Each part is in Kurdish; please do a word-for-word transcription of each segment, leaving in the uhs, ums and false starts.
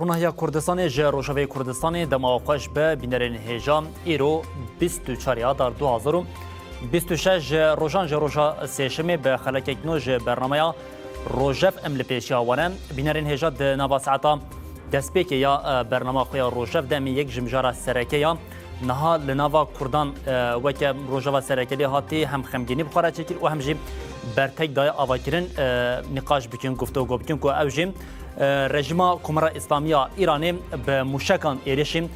Ronahiya Kurdistanê ji Rojavayê Kurdistanê dema xweş be bînerên hêja. Îro bîst û çar Adar du hazar û bîst û şeş ji rojan ji roja sêşemê bi xelekek nû ji bernameya Rojev em li pêşiya wan e. Bînerên hêja di nava saeta destpêkê ya, e, bernama xwe ya Rojev de em ê yek ji mijara sereke ya niha li nava Kurdan, e, weke rojeva sereke lê hatî hem xemgînî bi xwe re çêkir û hem jî bertek daye avakirin, e, nîqaş bikin, guftûgo bikin ku ew jî, e, rejîma Komara Îslamî ya Îranê bi mûşekan êrişî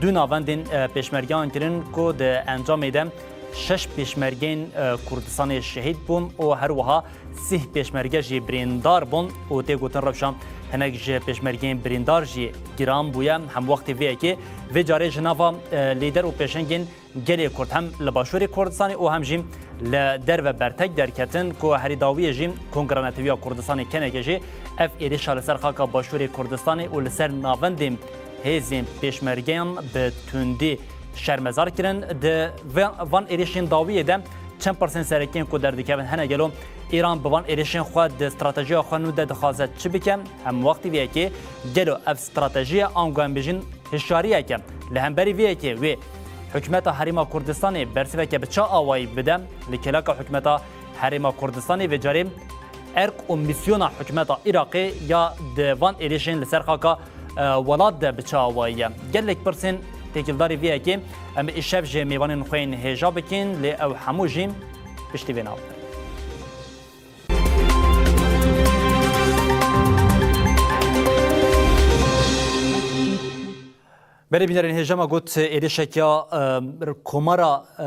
du navendên, e, pêşmergeyan kirin ku di encamê de şeş pêşmergeyên, e, Kurdistanê şehîd bûn û her wiha sîh pêşmerge jî birîndar bûn û tê gotin rewşa hinek ji pêşmergeyên birîndar jî giran bûye. Hemwextî vê yekê vê carê ji nava, e, lîder û pêşengên gelê Kurd hem li Başûrê Kurdistanê û hem jî li derve bertek derketin ku herî dawiyê jî Kongra Netewî ya Kurdistanê, kenekê jî ev êrişa li ser xaka Başûrê Kurdistanê û li ser navendên hêzên pêşmergeyan bi tundî şermezar kirin. Di ve-, van êrişên dawiyê de çend pirsên serekiyên ku derdikevin hene: gelo Îran bi van êrişên xwe di stratejiya xwe nû de dixwaze çi bike? Hemwextî vê yekê gelo ev stratejiye, ango em bêjin hişyariyeke li hemberî vê yekê wê hikûmeta Herêma Kurdistanê bersiveke bi çi awayî bide? Li kêleka hikûmeta Herêma Kurdistanê vê carê erk û mîsyona hikûmeta Iraqê ya di van êrişên li ser xaka, e, welat de bi çi awayî ye? Gelek pirsên têkildarî vê yekê em ê îşev ji mêvanên xwe yên hêja bikin, lê ew hemû jî piştî vê navberê. Belê bînerên hêja, me got êrişek ya, e, Komara, e,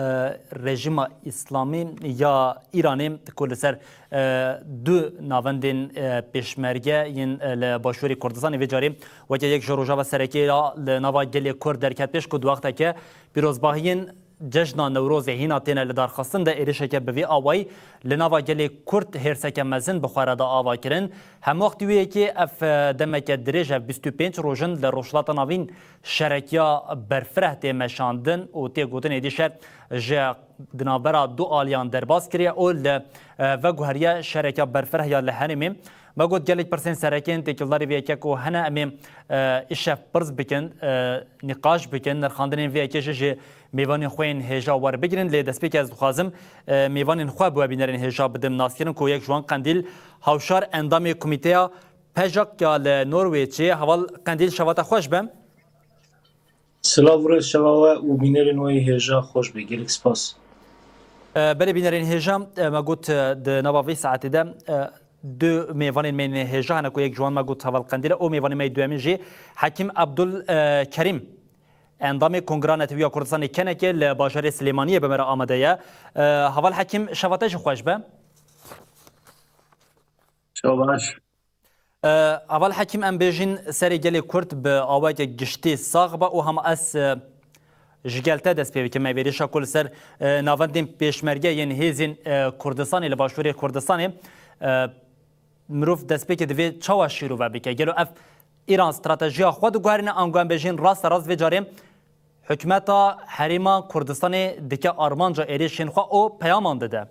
Rejîma Îslamî ya Îranê ku li ser, e, du navendên, e, pêşmerge yên, e, li Başûrê Kurdistanê vê carê weke yek ji rojeva sereke ya li nava gelê Kurd derket pêş ku di wexteke pîrozbahiyên Cejna Newrozê hîna têne lidarxistin de êrişeke bi vî awayî li nava gelê Kurd hêrseke mezin bi xwe re da ava kirin. Hemwextî wê yekê ev, e, demeke dirêj e, bîst û pênc roj in li Rojhilata Navîn şerekiya berfireh tê meşandin û tê gotin êdî şer ji di navbera du aliyan derbas kiriye û li, e, veguheriye şerekiya berfireh ya li herêmê. Me got gelek pirsên sereke yên têkildarî vê yekê ku hene em ê, e, îşev pirs bikin, e, nîqaş bikin, nirxandinên vê yekê jî ji mêvanên xwe yên hêja werbigirin, lê destpêkê ez dixwazim, e, mêvanên xwe bi we bînerên hêja bidim naskirin ku yek ji wan Qendîl Hawşar, endamê komîteya PJAK ya li Norwêçê. Heval Qendîl, şeva te xweş be. Silav û rêz şeva we û bînerên we yê hêja xweş be. Gelek spas. E, belê bînerên hêja, e, me got, e, di nava vê saetê de, e, du mêvanên me yên hêja hene ku yek ji wan me got Heval Qendîl e û mêvanê me yê duyemîn jî Hekîm Abdul, e, Kerîm, endamê Kongra Netewî ya Kurdistanê, kenekê li bajarê Silêmaniyê bi me re amade ye. E, Heval Hekîm, şeva te jî xweş be. Şeva baş. E, Heval Hekîm, em bêjin serê gelê Kurd bi awayeke giştî sax be û hema ez, e, ji gel te dest pê bikim. Ev êrişa ku li ser, e, navendên pêşmerge yên hêzên, e, Kurdistanê li Başûrê Kurdistanê, e, mirov destpêkê divê çawa şîrove bike? Gelo ev Îran stratejiya xwe diguherîne, ango em bêjin raste rast vê carê hikûmeta Herêma Kurdistanê dike armanca êrişên xwe û peyaman dide?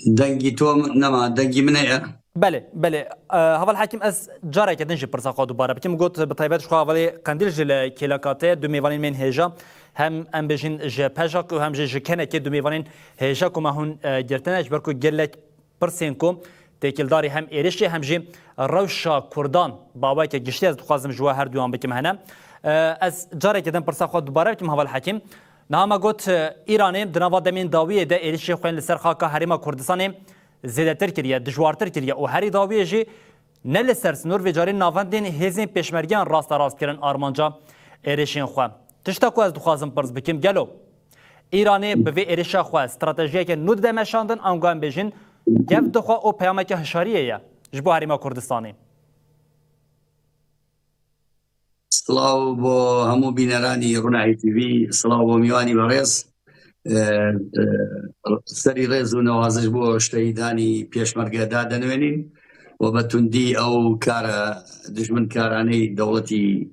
Dengî to nema, dengî min heye. Belê, belê. E, Heval Hekîm, ez careke din jî pirsa xwe dubare bikim. Got, bi taybet ji xwe hevalê Qendîl jî li kêleka te ye, du mêvanên me yên hêja, hem em bêjin ji PJAK û hem jî ji kenekê du mêvanên hêja ku me hûn, e, girtine, ji ber ku gelek pirsên ku têkildarî hem êrişê hem jî rewşa Kurdan bi awayeke giştî ez dixwazim ji we herduyan bikim hene. E, ez careke din pirsa xwe dubare bikim, Heval Hekîm. Niha me got, e, Îranê di nava demên dawiyê de êrişê xwe yên li ser xaka Herêma Kurdistanê zêdetir kiriye, dijwartir kiriye û herî dawiyê jî ne li ser sinor, vê carê navendên hêzên pêşmergeyan rasterast kirin armanca êrişên xwe. Tişta ku ez dixwazim pirs bikim, gelo Îranê bi vê êrişa xwe stratejiyeke nû dide meşandin, ango em bêjin, gef dixwe û peyameke hişariyê ye ji bo Herêma Kurdistanê? Silav bo hemû bîneranî Runahî T V, silav bo mîwanî berêz. E, e, serî rêz û newaziş bo şehîdanî pêşmerge dadenwênîn û bi tundî ew kara dijminkaranê dewletî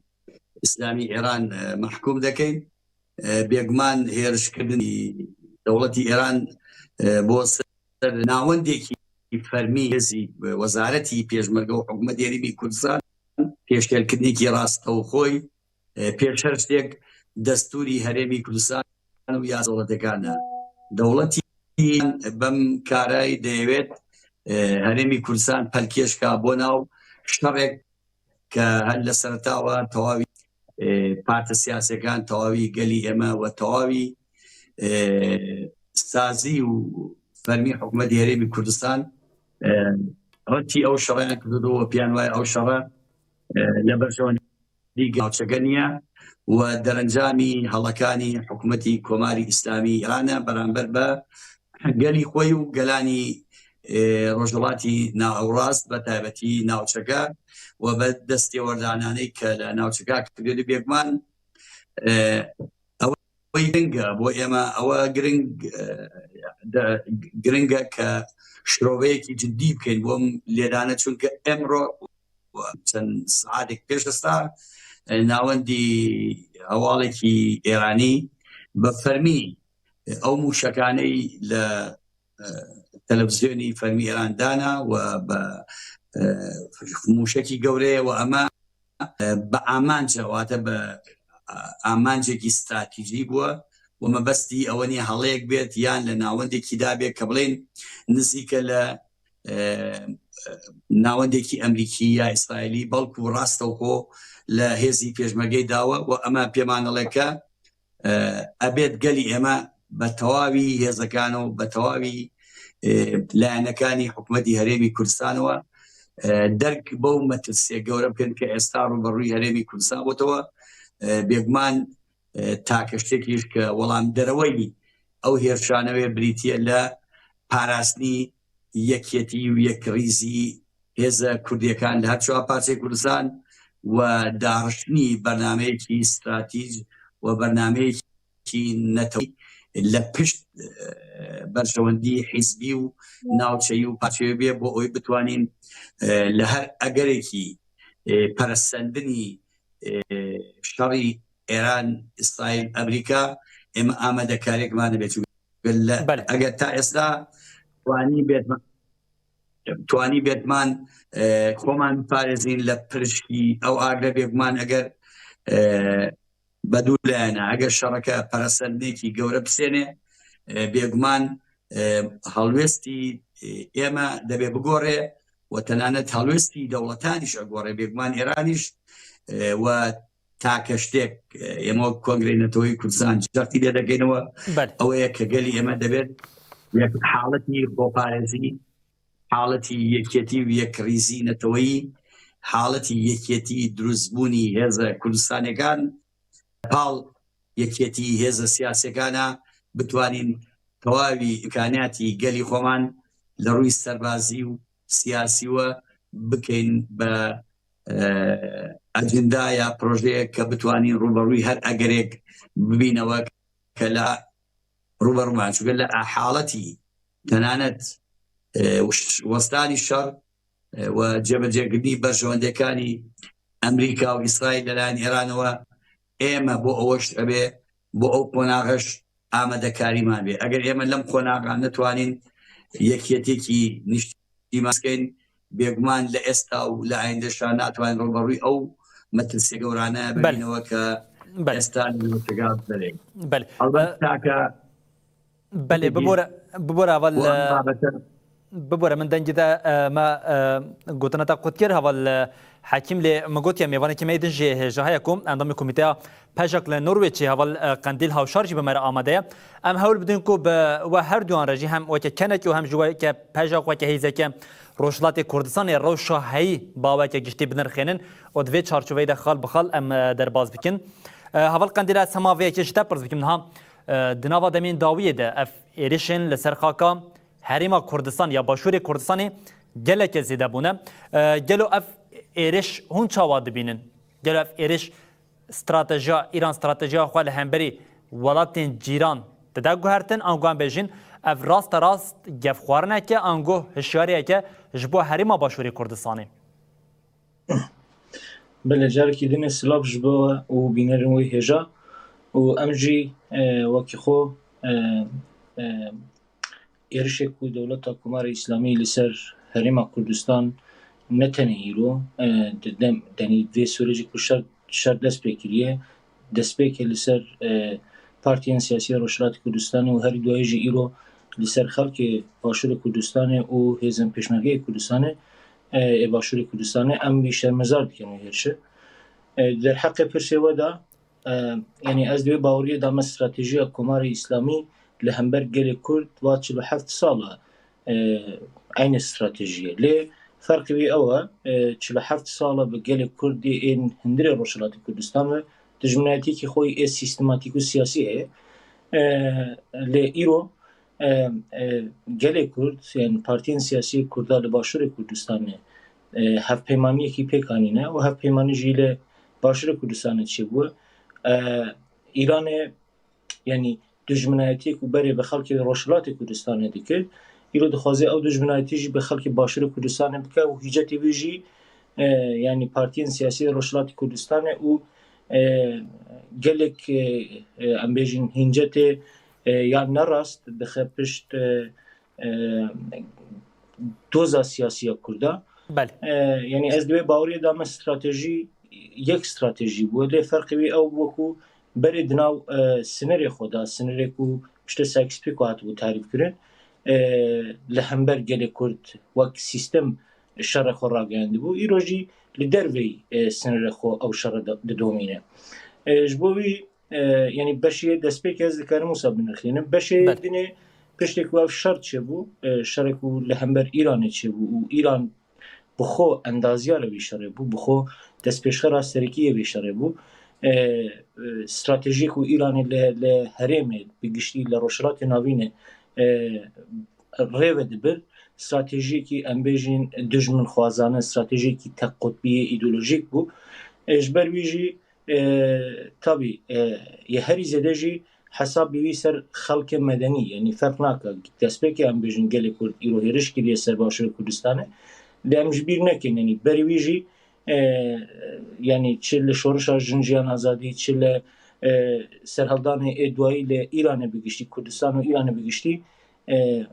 Îslamî Îran, e, mehkûm dike. E, bêguman hêrişkirinî دەوڵەتی ئێران، ئە، بۆ سەر ناوەندێکی فەرمی هێزی وەزارەتی پێشمەرگە و حکوومەت هەرێمی کوردستان پێشێلکردنێکی ڕاستەوخۆی، ئە، پێش هەر شتێک دەستوری هەرێمی کوردستان و یاسا دەوڵەتەکانە. دەوڵەتی بەم کارای دەیەوێت، ئە، هەرێمی کوردستان پەلکێشکا بۆ ناو شەڕێک کە هەر لە سەرتاوە تەواوی، ئێ، پارتە سیاسیەکان، تەواوی گەلی ئێمە و تەواوی، ئێ، سازی و فەرمی حکوومەتی هەرێمی کوردستان، ئێ، ڕەتی ئەو شەڕیان کردو و پیان وایە ئەو شەڕە، ئێ، لە بەرژەوەندی ناوچەکە نییە و دەرەنجامی هەڵەکانی حکوومەتی کۆماری ئیسلامی ئێرانە بەرامبەر بە گەلی خۆی و گەلانی، ئێ، ڕۆژهەڵاتی ناوەڕاست، بە تایبەتی ناوچەکە و بە دەستێوەردانانەی کە لە ناوچەکە کردێت. بێگومان، ئێ، ئەوەی گرنگە بۆ ئێمە، ئەوە گرنگ، ئێ، دە-، گرنگە کە شرۆڤەیەکی جدی بکەین بۆ ئەم لێدانە، چونکە ئەمڕۆ و چەند سعاتێک پێش ئێستا، ئێ، ناوەندی هەواڵێکی ئێرانی بە فەرمی ئەو موشەکانەی لە، ئە، تەلەڤزیۆنی فەرمی ئێران دانا و بە، ئە، موشەکی گەورەیە و ئەمە، ئە، بە ئامانجە، واتە بە، ئە، ئامانجێکی استراتیژی بووە و مەبەستی ئەوە نیە هەڵەیەک بێت یان لە ناوەندێکی دابێت کە بڵێن نزیکە لە، ئە، ناوەندێکی ئەمریکی یا ئیسرائیلی، بەڵکو ڕاستەوخۆ لە هێزی پێشمەرگەی داوە و ئەمە پێمان دەڵێ کە، ئە، ئەبێت گەلی ئێمە بە تەواوی هێزەکانەوە، بە تەواوی، ئێ، لایەنەکانی حکوومەتی هەرێمی کوردستانەوە، ئێ، دەرک بەو مەترسیە گەورە بکەن کە ئێستا ڕوبەڕووی هەرێمی کوردستان بۆتەوە. ئێ، بێگومان، ئێ، تاکە شتێکیش کە وەڵام دەرەوەی ئەو هێرشانەوەی بریتە لە پاراستنی یەکیەتی و یەکڕیزی هێزە کوردیەکان لە هەر چوار پارچەی کوردستان و داڕشتنی بەرنمەیەکی استراتیژ و بەرنمەیەکی نەتەوەی لە پشت، ئە، بەرژەوەندی حیزبی و ناوچەیی و پارچەیە بێ، بۆ ئەوی بتوانین، ئە، لە هەر ئەگەرێکی، ئە، پەرەسەندنی، ئە، شەڕی ئێران، ئیسرائیل، ئەمریکا، ئێمە ئامادەکاریەکمان دەبێت. چونکە لە، بەڵێ. ئەگەر تا ئێستا توانی بێتمان، توانی بێتمان، ئە، خۆمان بپارێزین لە پرشکی ئەو ئاگرە، بێگومان ئەگەر، ئە، بە دوو لایەنە، ئەگەر شەڕەکە پەرەسەندنێکی گەورە بسێنێ، ئە، بێگومان، ئە، هەڵوێستی، ئێمە دەبێ بگۆڕێ و تەنانەت هەڵوێستی دەوڵەتانیش ئەگۆڕێ، بێگومان ئێرانیش، ئە، و تاکە شتێک، ئێمە وەک کۆنگرەی نەتەوەی کوردستان جەختی لێ دەکەینەوە، بەڵێ. ئەوەیە کە گەلی ئێمە دەبێت یەک حاڵەتی خۆپارێزی، حاڵەتی یەکیەتی و یەکڕیزی نەتەوەیی، حاڵەتی یەکیەتی دروستبوونی هێزە کوردستانیەکان، پاڵ یەکیەتی هێزە سیاسیەکانە بتوانین تەواوی ئیمکانیاتی گەلی خۆمان لە ڕووی سەربازی و سیاسیوە بکەین بە، ئە، ئەجندا یا پرۆژەیەک کە بتوانین ڕوبەڕووی هەر ئەگەرێک ببینەوە کە لە ڕوبەڕوومان، چونکە لە حاڵەتی تەنانەت، ئە، وش-، وەستانی شەڕ، ئە، و جێبەجێکردنی بەرژەوەندەکانی ئەمریکا و ئیسرائیل لەلایەن ئێرانەوە، ئێمە بۆ ئەوەش ئەبێ، بۆ ئەو قۆناغەش ئامادەکاریمان بێ. ئەگەر ئێمە لەم قۆناغا نەتوانین یەکیەتێکی نیشتیمان بکەین، بێگومان لە ئێستا و لە ئایندەشا ناتوانین ڕوبەڕووی ئەو مەترسیە گەورانە، بەڵێ. ببینەوە کە، بەڵێ. ئێستا لە ناوچەکە دەرێن. بەڵێ. هەڵبەت ئە، تاکە بەڵێ، بگێ. ببورە، ببورە ئەوە بۆ ئەم لە بابەتە. ببورە، من دەنگی دە، ئە، مە، ئە، گوتنە تا قوت کرد، هەوڵ، ئە، حەکیم لێ مگوت یا مێوانێکی مەیدن ژێ هێژە هەیە کو ئەندامی کومیتەیە پەژەک لە نۆروێچی هەوڵ، ئە، قەندیل هاوشار ژی بەمەرە ئامادەیە. ئەم هەول بدین کو بە وە هەردووان ڕێژی هەم وەکە کەنەک و هەم ژی وەکە پەژەک وەکە هیزەکە ڕۆژهەڵاتی کوردستان ێ ڕەوشە هەیی باوەکە گشتی بنرخێنن و دوێ چارچوەی دە خاڵ بخاڵ ئەم، ئە، دەرباز بکن. ئە، هەوڵ قەندیل ئە سەما vê yekê ji te pirs bikim niha، ئە، di nava demên dawiyê de ev êrişên li ser xaka Herêma Kurdistan ya Başûrê Kurdistanê geleke zêde bûne. E, gelo ev êriş hûn çawa dibînin? Gelo ev êriş stratejiya Îran, stratejiya xwe li hemberî welatên cîran dide guhertin, ango em bêjin ev raste rast gefxwarineke, ango hişyariyeke ji bo Herêma Başûrê Kurdistanê? Belê, carekî din ê silav ji bo we û bînerên wê hêja û em jî, e, wekî xwe, e, e, êrişê ku dewleta Komara Îslamî li ser Herêma Kurdistan ne tenê îro, e, di dem, denî vê Sûrê jî ku şer, şer dest pê kiriye, destpêkê li ser, e, partiyên siyasî ya Rojhilatê Kurdistanê û herî duayê jî îro li ser xelkê Başûrê Kurdistanê û hêzên Pêşmergeyê Kurdistanê, e, ê Başûrê Kurdistanê, em wî şermezar dikin wî hêrişe. E, derheqê pirsê we de, e, yanî ez di wê baweriyê de me stratejiya Komarê Îslamî li hember gelê Kurd va çil û heft sal e, e, eynî stratejiye. Lê ferqê wî ew e, e, çil û heft sal e bi gelê Kurdî ên hundirê Rojhilatê Kurdistan ve dijminayetiyekî xwe yê sîstematîk û siyasî heye. E, lê îro, e, e, gelê Kurd, yani partiyên siyasî Kurda li Başûrê Kurdistanê, e, hevpeymaniyekî pêk anîne û hevpeymanî jî li Başûrê Kurdistanê çêbûye. E, Îranê, yani dijminayetiyê ku berê bi xelkê Rojhilatê Kurdistanê dikir, îro dixwaze ew dijminayetî jî bi xelkê Başûrê Kurdistanê bike û hîcetê wî jî, e, yani partiyên siyasî Rojhilatê Kurdistanê û, e, gelek, e, e, em bêjin hîncetê, e, ya nerast dixe pişt, e, e, doza siyasî ya Kurda. Belê. E, yani ez di wê baweriyê de me stratejî, yek stratejî bû. Lê ferqê wî ew bû ku berê di nav, e, sinirê xwe de, sinirê ku piştê Sykes-Picot hatibû tarîf kirin, e, li hember gelê Kurd wek sîstem şerê xwe ragihiyandibû. Îro jî li derveyî, e, sinirê xwe ew şerê de, didomîne. E, ji bo wî, e, yani beşê destpêkê ez dikarim wisa binirxînim. Beşê Belê. Dinê piştê ku ev şer çêbû, e, şerê ku li hember Îranê çêbû û Îran bi xwe endaziyara vî şerê bû, bi xwe destpêşxera serekî yê vî şerê bû. E, e, stratejiyê ku Îranê li, li herêmê, bi giştî li Rojhilatê Navînê, e, rê ve dibir, stratejiyekî em bêjin dijminxwazane, stratejiyekî tek qutbî yê îdeolojîk bû. E, ji ber wî jî, e, tabî, e, yê herî zêde jî hesabê wî ser xelkê medenî, yanî ferq nake. Destpêkê em bêjin gelê Kurd îro hêriş kiriye ser Başûrê Kurdistanê. Lê em ji bîr nekin, yanî berî wî jî, e, yanî çi li şorişa Jin Jiyan Azadî, çi li, e, serhildanê ê duayî li Îranê bi giştî, Kurdistan û Îranê bi giştî, e,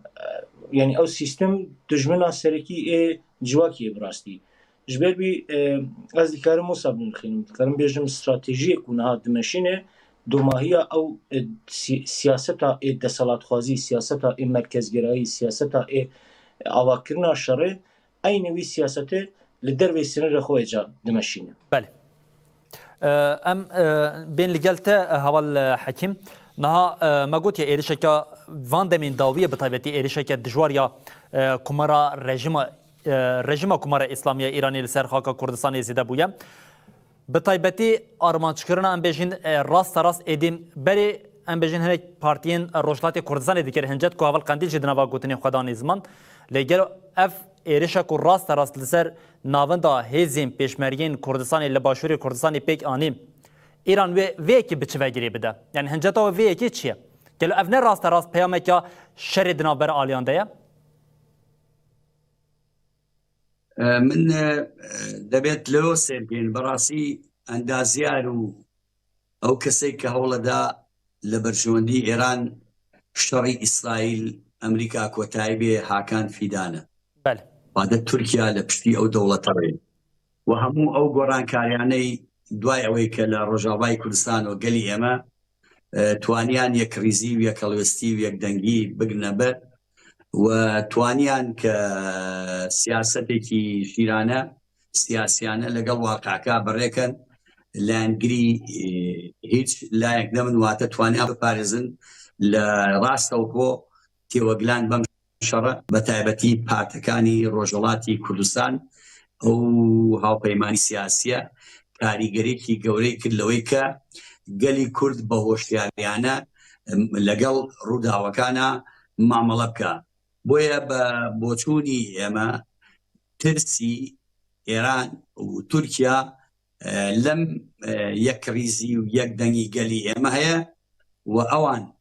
yanî ew sîstem dijmina serekî ê civakî ye bi rastî. Ji ber wî, e, ez dikarim wisa binirxînim. Dikarim bêjim stratejiyê ku niha dimeşîne, domahiya ew, e, si-, siyaseta ê deselatxwazî, siyaseta ê merkezgerayî, siyaseta ê avakirina şerê, eynî wî siyasetê li derveyî sinirê xwe yê ca dimeşîne. Belê. E, em, e, bên li gel te, e, heval, e, Hekîm. Niha, e, me gotiye êrişeke van demên dawiyê, bi taybetî êrişeke dijwar ya, e, komara rejîma, e, rejîma Komara Îslamî ya Îranê li ser xaka Kurdistanê zêde bûye. Bi taybetî armanckirina, em bêjin, e, rasterast êdî berê, em bêjin, hinek partiyên Rojhilatê Kurdistanê dikir hincet ku heval Qendîl jî di nava gotinên xwe danî ziman. Lê gelo ev êrişa ku rasterast li ser navenda hêzên pêşmergên Kurdistanê li Başûrê Kurdistanê pêk anî, Îran wê, vê yekê bi çi ve girê bide? Yani hinceta wê vê yekê çi ye? Gelo ev ne rasterast peyameke şerê di navbera aliyan de ye? E, min, e, debêt lê sêr bikîn. Bi rastî endaziyar û ew kesê ke hewle da li berjewendî Îran şerî Îsraîl, Amerîka, kotayî bê Hakan Fîdan e. Belê. Bade Tirkiye li piştî ew dewleta bê. Û hemû ew gorankariyane duay ewê ke li Rojavayê Kurdistan û gelî ême, e, twaniyan yekrîzî û yekhelwestî û yekdengî bigirine ber û twaniyan ke siyasetekî şîrane, siyasiyane legel waqi'ka birêkin, lengirî, e, hîç layek nebin, wate twaniyan biparêzin li rastewxo têwegilan bem şerê, bi taybetî partekî Rojhilatî Kurdistan û hawpeymanî siyasî ye, karîgerekî gewreyî kir lewê ke gelî Kurd bi hoşyariyane, em, legel rûdawekana mamele bike. Boye bi boçûnî ême tirsî Îran û Tirkiye, e, lem, e, yekrîzî û yekdengî gelî ême heye û ewan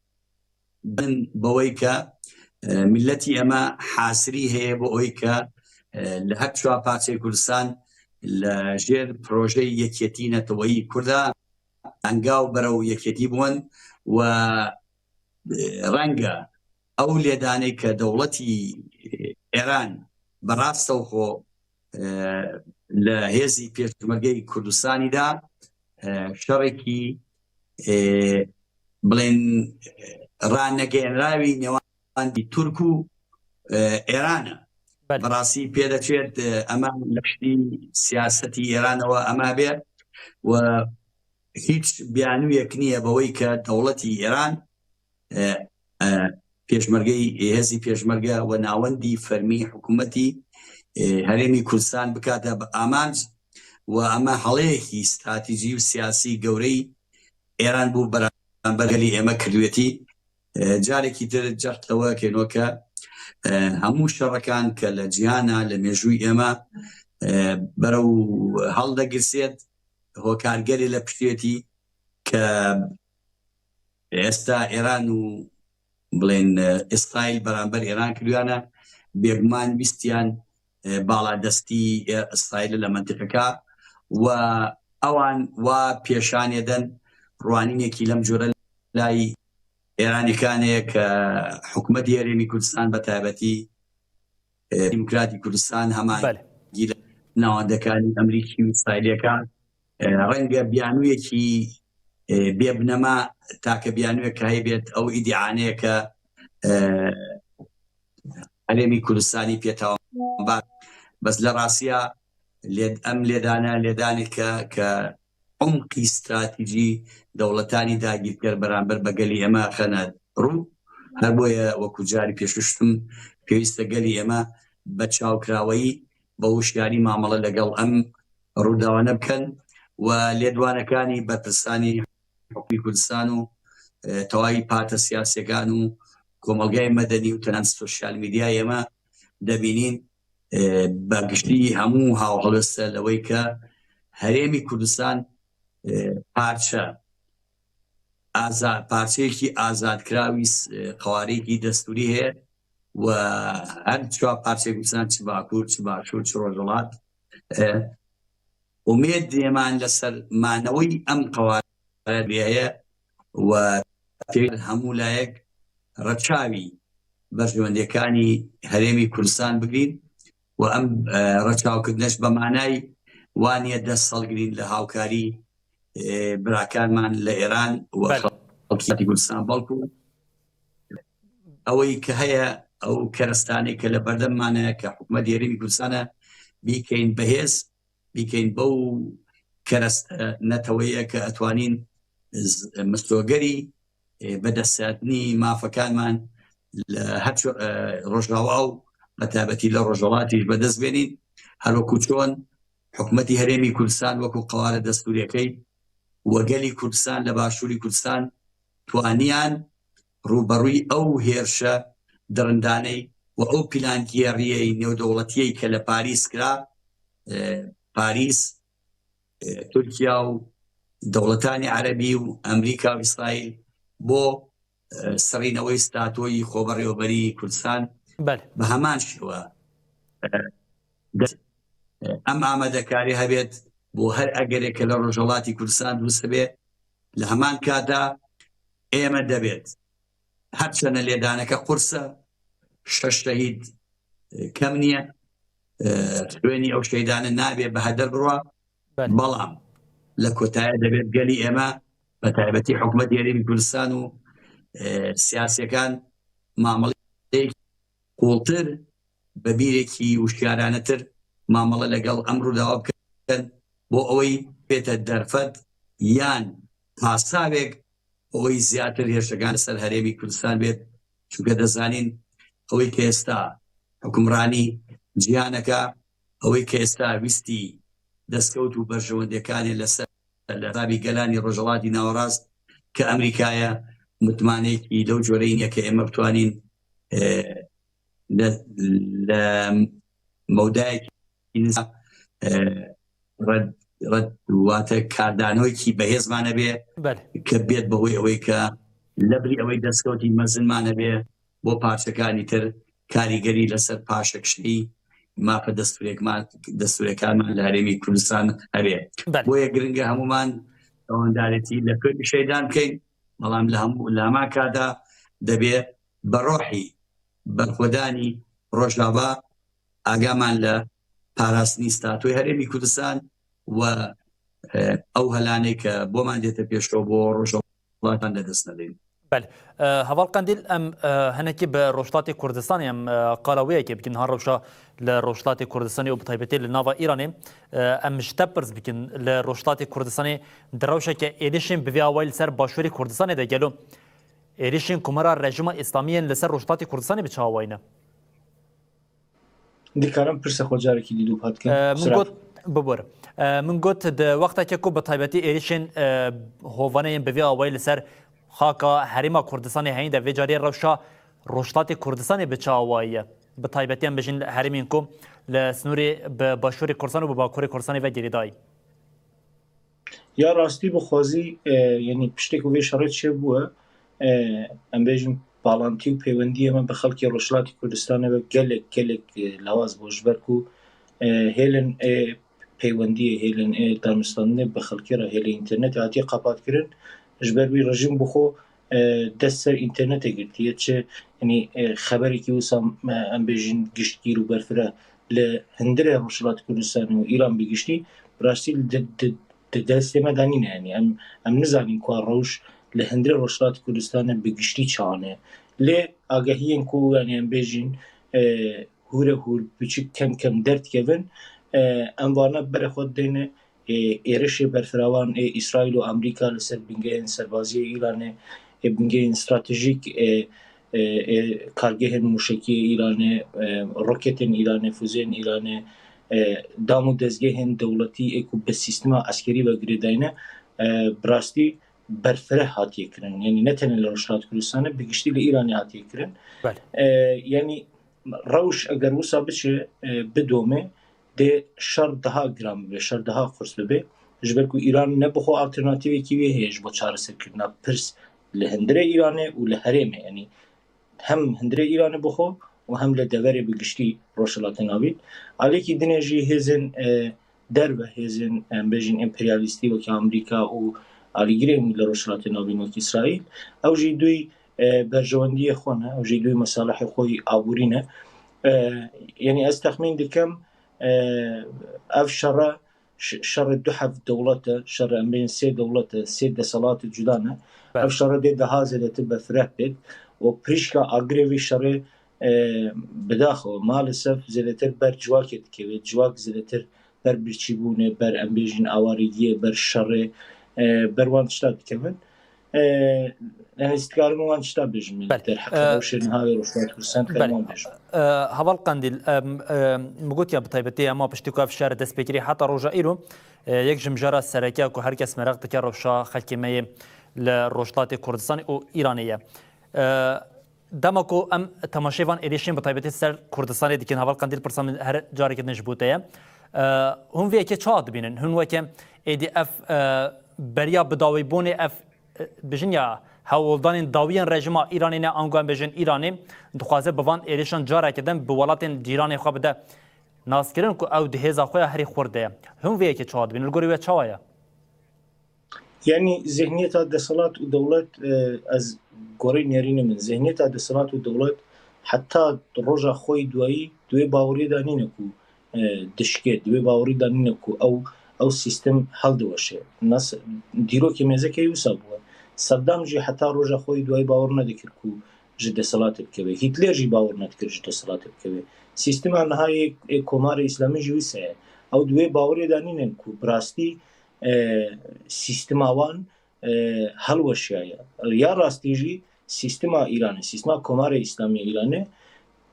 bin baweyke, e, milletî ême hazirî heye bo ewê ke, e, li her çar parçeyê Kurdistan li jêr projeyê yekîtî neteweyî Kurda engaw berew yekîtî bûn û, e, renge ئەو لێدانەی کە دەوڵەتی ئێران بەڕاستەوخۆ لە هێزی پێشمەرگەی کوردستانیدا شەڕێکی بڵێن ڕانەگەێنراوی نێوان تورک و ئێرانە. بەڕاستی پێدەچێت ئەمە لە پشتی سیاسەتی ئێرانەوە ئەما بێت و هیچ بیانوویەک نییە بەوەی کە دەوڵەتی ئێران پێشمەرگەی هێزی پێشمەرگە و ناوەندی فەرمی حکوومەتی هەرێمی کوردستان بکاتە بە ئامانج و ئەمە هەڵەیەکی استراتیژی و سیاسی گەورەی ئێران بوو بەرامبەر گەلی ئێمە کردوێتی. جارێکی تر جەختەوە کەینەوە کە هەموو شەڕەکان کە لە جیهانە لە مێژووی ئێمە بەرەو هەڵدەگرسێت، هۆکارگەلێ لە پشتێتی کە ئێستا ئێران و بڵێن ئیسرائیل بەرامبەر ئێران کردویانە، بێگومان ویستیان باڵادەستی ئیسرائیل لە منتیقەکە و ئەوان وا پێشانێدەن ڕوانینێکی لەم جۆرە لای ئێرانیەکانەیە کە حکوومەتی هەرێمی کوردستان بە تایبەتی دیموکراتی کوردستان هەمان گیرە ناوەندەکانی ئەمریکی و ئیسرائیلەکان ڕەنگە بیانوویەکی بێبنەما تاکە بیانوویە کە هەیبێت ئەو ئیدیعانەیە کە هەرێمی کوردستانی پێتاوان بەس لە ڕاستە ئەم لێدانە لێدانێکە کە عمقی استراتیژی دەوڵەتانی داگیرکەر بەرامبەر بە گەلی ئێمە خەنە ڕوو. هەر بۆیە وەکو جاری پێشوشتم پێویستە گەلی ئێمە بە چاوکراوەیی بە وشیاری مامەڵە لەگەڵ ئەم ڕووداوانە بکەن و لێدوانەکانی بەرپرسانی حکومی کوردستان و تەواوی پارتە سیاسیەکان و کۆمەلگای مەدەنی و تەنان سوسیال میدیای ئێمە دەبینین بەگشتی هەموو هاوهەڵوێستە لەوەی کە هەرێمی کوردستان پارچە ئازا پارچەیەکی ئازادکراوی قوارێکی دەستوری هەیە و هەر چوار پارچەی کوردستان چ باکوور چ باشوور چ ڕۆژهڵات ئومێد دێمان لەسەر مانەوەی ئەم قوارێ هەیە و هەموو لایەک ڕەچاوی بەرژەوەندەکانی هەرێمی کوردستان بگرین و ئەم ڕەچاوکردنەش بە مانای وانە دەست هەڵگرین لە هاوکاری براکانمان لە ئێران و خەڵکی کوردستان بەڵکو ئەوەی کە هەیە ئەو کەرەستانەی کە لە بەردەممانەیە کە حکوومەت هەرێمی کوردستانە بیکەین بەهێز بیکەین بەو کەرەستە نەتەوەیە کە ئەتوانین مسۆگەری بەدەستهاتنی مافەکانمان لە هەر ڕۆژاوا و بە تابەتی لە ڕۆژهڵاتیش بەدەست بێنین هەروەکو چۆن حکوومەتی هەرێمی کوردستان وەکو قوارە دەستوریەکەی وەگەلی کوردستان لە باشووری کوردستان توانیان ڕوبەڕووی ئەو هێرشە دڕندانەی و ئەو پیلانگێڕیەی نێودەوڵەتیەی کە لە پاریس کرا پاریس تورکیا و دەوڵەتانی عەرەبی و ئەمریکا و ئیسرائیل بۆ سڕینەوەی ستاتۆی خۆبەڕێوەبەری کوردستان بە هەمان شێوە ئەم ئامادەکاری هەبێت بۆ هەر ئەگەرێک کە لە ڕۆژهەڵاتی کوردستان دروست بێ لە هەمان کادا ئێمە دەبێت هەرچەنە لێدانەکە قورسە شەش شەهید کەم نییە خوێنی ئەو شەیدانە نابێ بە هەدەر بڕە بەڵام لە کۆتایە دەبێت گەلی ئێمە بە تایبەتی حکوومەت هەرێمی کوردستان و سیاسەکان مامەڵەیەکی قوڵتر بە بیرێکی وشیارانەتر مامەڵە لەگەڵ ئەم ڕووداوە بکەن بۆ ئەوەی بێتە دەرفەت یان پاساوێک ئەوەی زیاتر هێرشەکان لەسەر هەرێمی کوردستان بێت چونکە دەزانین ئەوەی کە ئێستا حکومڕانی جیانەکە ئەوەی کە ئێستا ویستی دەستکەوت و بەرژەوەندەکانی لەسەر لە بابی گەلانی ڕۆژهڵاتی ناوەڕاست کە ئەمریکایە متمانەیەکی لەو جۆرەی نیە کە ئێمە بتوانین لە مەودایەکی واتە کاردانەوەیکی بەهێزمانە بێ کە بێت بەهۆی ئەوەی کە لەبری ئەوەی دەستکەوتی مەزنمانە بێ بۆ پارچەکانی تر کاریگەری لەسەر پاشەکشەی مافە دەستورێکمان دەستورەکانمان لە هەرێمی کوردستان هەبێ بۆیە گرنگە هەمومان ئەوەندارێتی لە کوێ پیشەیدان بکەین بەڵام لە هەموو لاماکادا دەبێ بە ڕۆحی بەرخۆدانی ڕۆژاڤا، ئاگامان لە پاراستنی ستاتوی هەرێمی کوردستان و ئەو هەلانەی کە بۆمان دێتە پێشەوە بۆ ڕۆژاڤاتان لەدەست نەدەین. Belê. Heval Qendîl, em hinekî bi Rojhilatê Kurdistanê em qala wê yekê bikin, ha rewşa li Rojhilatê Kurdistanê û bi taybetî li nava Îranê. Em ji te pirs bikin, li Rojhilatê Kurdistanê di rewşeke êrişên bi vî awayî li ser Başûrê Kurdistanê de gelo êrişên komara rejîma Îslamî yên li ser Rojhilatê Kurdistanê bi çi awayî ne? Dikarim pirsa xwe carekî dî dû bihat kim? Min got, bibor. Min got di wextekê ku bi taybetî êrişên hovane yên bi vî awayî li ser xaka Herêma Kurdistanê heyîn de, vê carê rewşa Rojhilatê Kurdistanê bi çi awayî ye? Bi taybetî em bêjin herêmên ku li sînorê bi Başûrê Kurdistanê û bi Bakurê Kurdistanê ve girêdayî. Ya rastî bixwazî, e, yanî piştê ku vê şerê çêbûye, e, em bêjin palantî û pêwendiyê me bi xelkê Rojhilatê Kurdistanê ve gelek, gelek, e, lawaz bû, ji ber ku, e, hêlên, e, peywendiyê, hêlên, e, danûstandinê bi xelkê re, hêlê înternetê hatiye qapatkirin, ji ber wî rejîm bi xwe, e, dest ser înternetê girtiye, çi, yanî, e, xeberekî wisa, e, em bêjin giştgîr û berfireh li hundirê Rojhilatê Kurdistanê û Îran bi giştî, bi rastî di, di, di destê me de nîne, yanî em, em nizanîn ku a rewş li hundirê Rojhilatê Kurdistanê bi giştî çawan e. Lê agahiyên ku, yanî em bêjin, e, hûre hûr, biçûk kem kem derdikevin, e, em vana berê xwe didêne, e, êrişê berfiravan ê Îsraîl û Amerîka li ser bingehên serbazî yê Îranê, ê bingehên stratejîk, e, e, e, kargehên mûşekî yê Îranê, e, roketên Îranê, fuzeyên Îranê, e, dam û dezgehên dewletî ê ku bi sîstema eskerî ve girêdayî ne, e, bi rastî berfireh hatiye kirin. Yanî ne tenê li Rojhilat Kurdistanê, bi giştî li Îranê hatiye kirin. Belê. E, yanî rewş eger wisa biçe, e, bidome, dê şer daha giran bibe, şer daha qurs bibe. Ji ber ku Îran ne bi xwe alternatîvekî wê heye ji bo çareserkirina pirs li hundirê Îranê û li herêmê, yanî hem hundirê Îranê bi xwe û hem li deverê bi giştî Rojhilatê Navîn. Alîkî dinê jî hêzên, e, derve, hêzên, em bêjin, emperyalîstî wekî Amerîka û alîgirên wî li Rojhilatê Navîn wekî Îsraîl, ew jî dûyî, e, berjewendiyê xwe ne, ew jî dûyî mesalihê xwe yî aborî ne. E, yanî ez texmîn dikim, e, ev şere, ş-, şerê du heft dewlet e, şerê em bêjin sê dewlet e, sê deselat cuda ne. Belê. Ev şere dê daha zêdetir berfireh bêt û pirîşka agirê vî şerê, e, bidaxewe, maalesef zêdetir ber civakê dikeve, civak zêdetir ber birçîbûnê, ber, em bêjin, awarîgiyê, ber şerê, e, ber wan tişta dikevin. E, yanî ez dikarim wan tişta bêjim, yanî Belê. derheqê E, rewşê niha yê Rojhilat Kurdistanê dikarim Belê. wan bêjim. E, Heval Qendîl, em, e, min gotiya bi taybetî hema piştî ku ev şer dest pê kirî heta roja îro, e, yek ji mijara sereke ku her kes meraq dike rewşa xelkê me yê li Rojhilatê Kurdistanê û Îranê ye. E, Dema ku em temaşê van êrîşên bi taybetî ser Kurdistanê dikin, Heval Qendîl, pirsa min her careke din ji bo te ye. E, hûn vê yekê çawa dibînin? Hûn weke êdî ev, e, beriya bidawîbûnê, ev, e, bijin ya hewldanên dawiyên rejîma Îranê ne, ango em bêjin Îranê dixwaze bi van êrîşan careke din bi welatên cîranê xwe bide naskirin ku ew di hêza xwe ya herî xurt de ye. Hûn vê yekê çawa dibînin? Li gorî we çawa ye? Yanî zihniyeta deselat û dewlet, e, ez gorî nêrînê min, zihniyeta deselat û dewlet heta roja xwe yî duayî di wê baweriyê de nîne ku, e, dişkê, di wê bawerî de nîne ku ew, ew sîstem hildiweşe. Nas-, dîrokê mêzekê wisa bûye. Seddam jî heta roja xwe yî duayî bawer nedikir ku ji deselatê bikeve. Hîtler jî bawer nedikir ji deselatê bikeve. Sîstema niha yê, yê Komarê Îslamî jî wisa ye. Ew di wê baweriyê de nîne ku bi rastî e, sîstema wan, e, hilweşiyaye. Ya rastî jî sîstema Îranê, sîstema Komarê Îslamî Îranê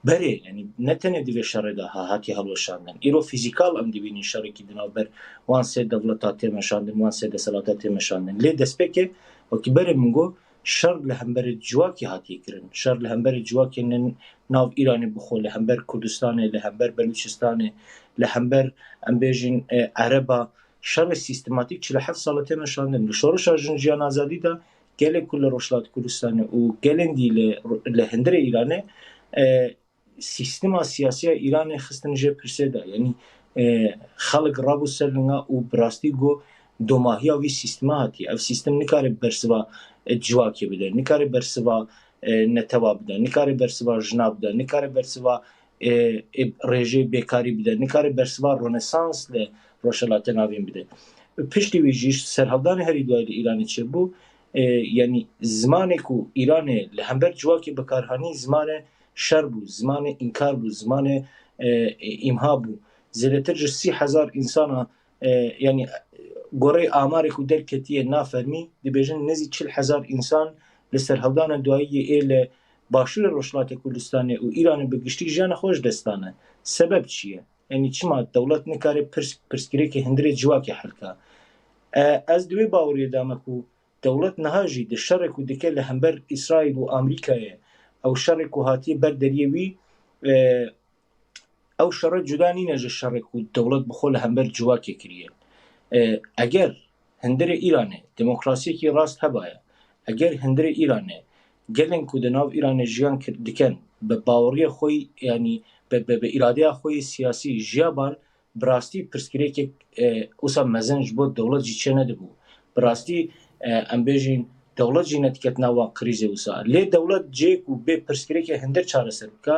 berê, yanî ne tenê di vê şerê de ha-, hatiye hilweşandin. Îro fîzîkal em dibînin şerekî di navber wan sê dewleta tê meşandin, wan sê deselata tê meşandin. Lê destpêkê, wekî berê min got, şer li hemberê civakê hatiye kirin. Şer li hemberê civakê ne nav Îranê bixwe, li hember Kurdistanê, li hember Belûçistanê, li hember, em bêjin, e, Ereba, şerê sîstematîk çil û heft sal e tê meşandin. Li şoreşa Jin Jiyan Azadî de gelek ku li Rojhilat Kurdistanê û gelên dî li, li hundirê Îranê, e, sîstema siyasî ya Îranê xistin jê pirsê de. Yanî, e, xelk rabû ser linga û bi rastî got domahiya vî sîstema hatiye. Ev sîstem nikare bersiva, e, civakê bide, nikare bersiva, e, netewa bide, nikare bersiva jina bide, nikare bersiva, e, e, rêjê bêkarî bide, nikare bersiva Rönesans li Rojhilata Navîn bide. Piştî wî jî serhildanê herî duayî li Îranê çêbû, e, yanî zimanê ku Îranê li hember civakê bikarhanî zimanê şer bû, zimanê înkar bû, zimanê, e, îmha bû. Zêdetir ji sî hezar însana, e, yanî goreyê amarê ku derketiye nafermî, dibêjin nêzî çil hezar însan li serhildana duayî yê ê li Başûrê Rojhilatê Kurdistanê û Îranê bi giştî jiyana xwe ji dest dane. Sebeb çi ye? Yanî çima dewlet nikare pirs-, pirsgirêkê hundirê civakê hel ka? E, ez di wê baweriyê de me ku dewlet niha jî di şerê ku dike li hember Îsraîl û Amerîkayê, ew şerê ku hatiye ber deriyê wî, e, ew şere cuda nîne ji şerê ku dewlet bi xwe li hember civakê kiriye. E, eger hundirê Îranê demokrasiyekî rast hebaya, eger hundirê Îranê gelên ku di nav Îranê jiyan kir-, dikin, bi baweriya xwe yî, yanî bi, bi, bi îradeya xwe yê siyasî jiyaban, bi rastî pirsgirêkek, e, wisa mezin ji bo dewlet jî çênedibû. Bi rastî, e, em bêjin dewlet jî nediketina wan krîzê wisa. Lê dewlet cihê ku bê pirsgirêkê hundir çareser bike,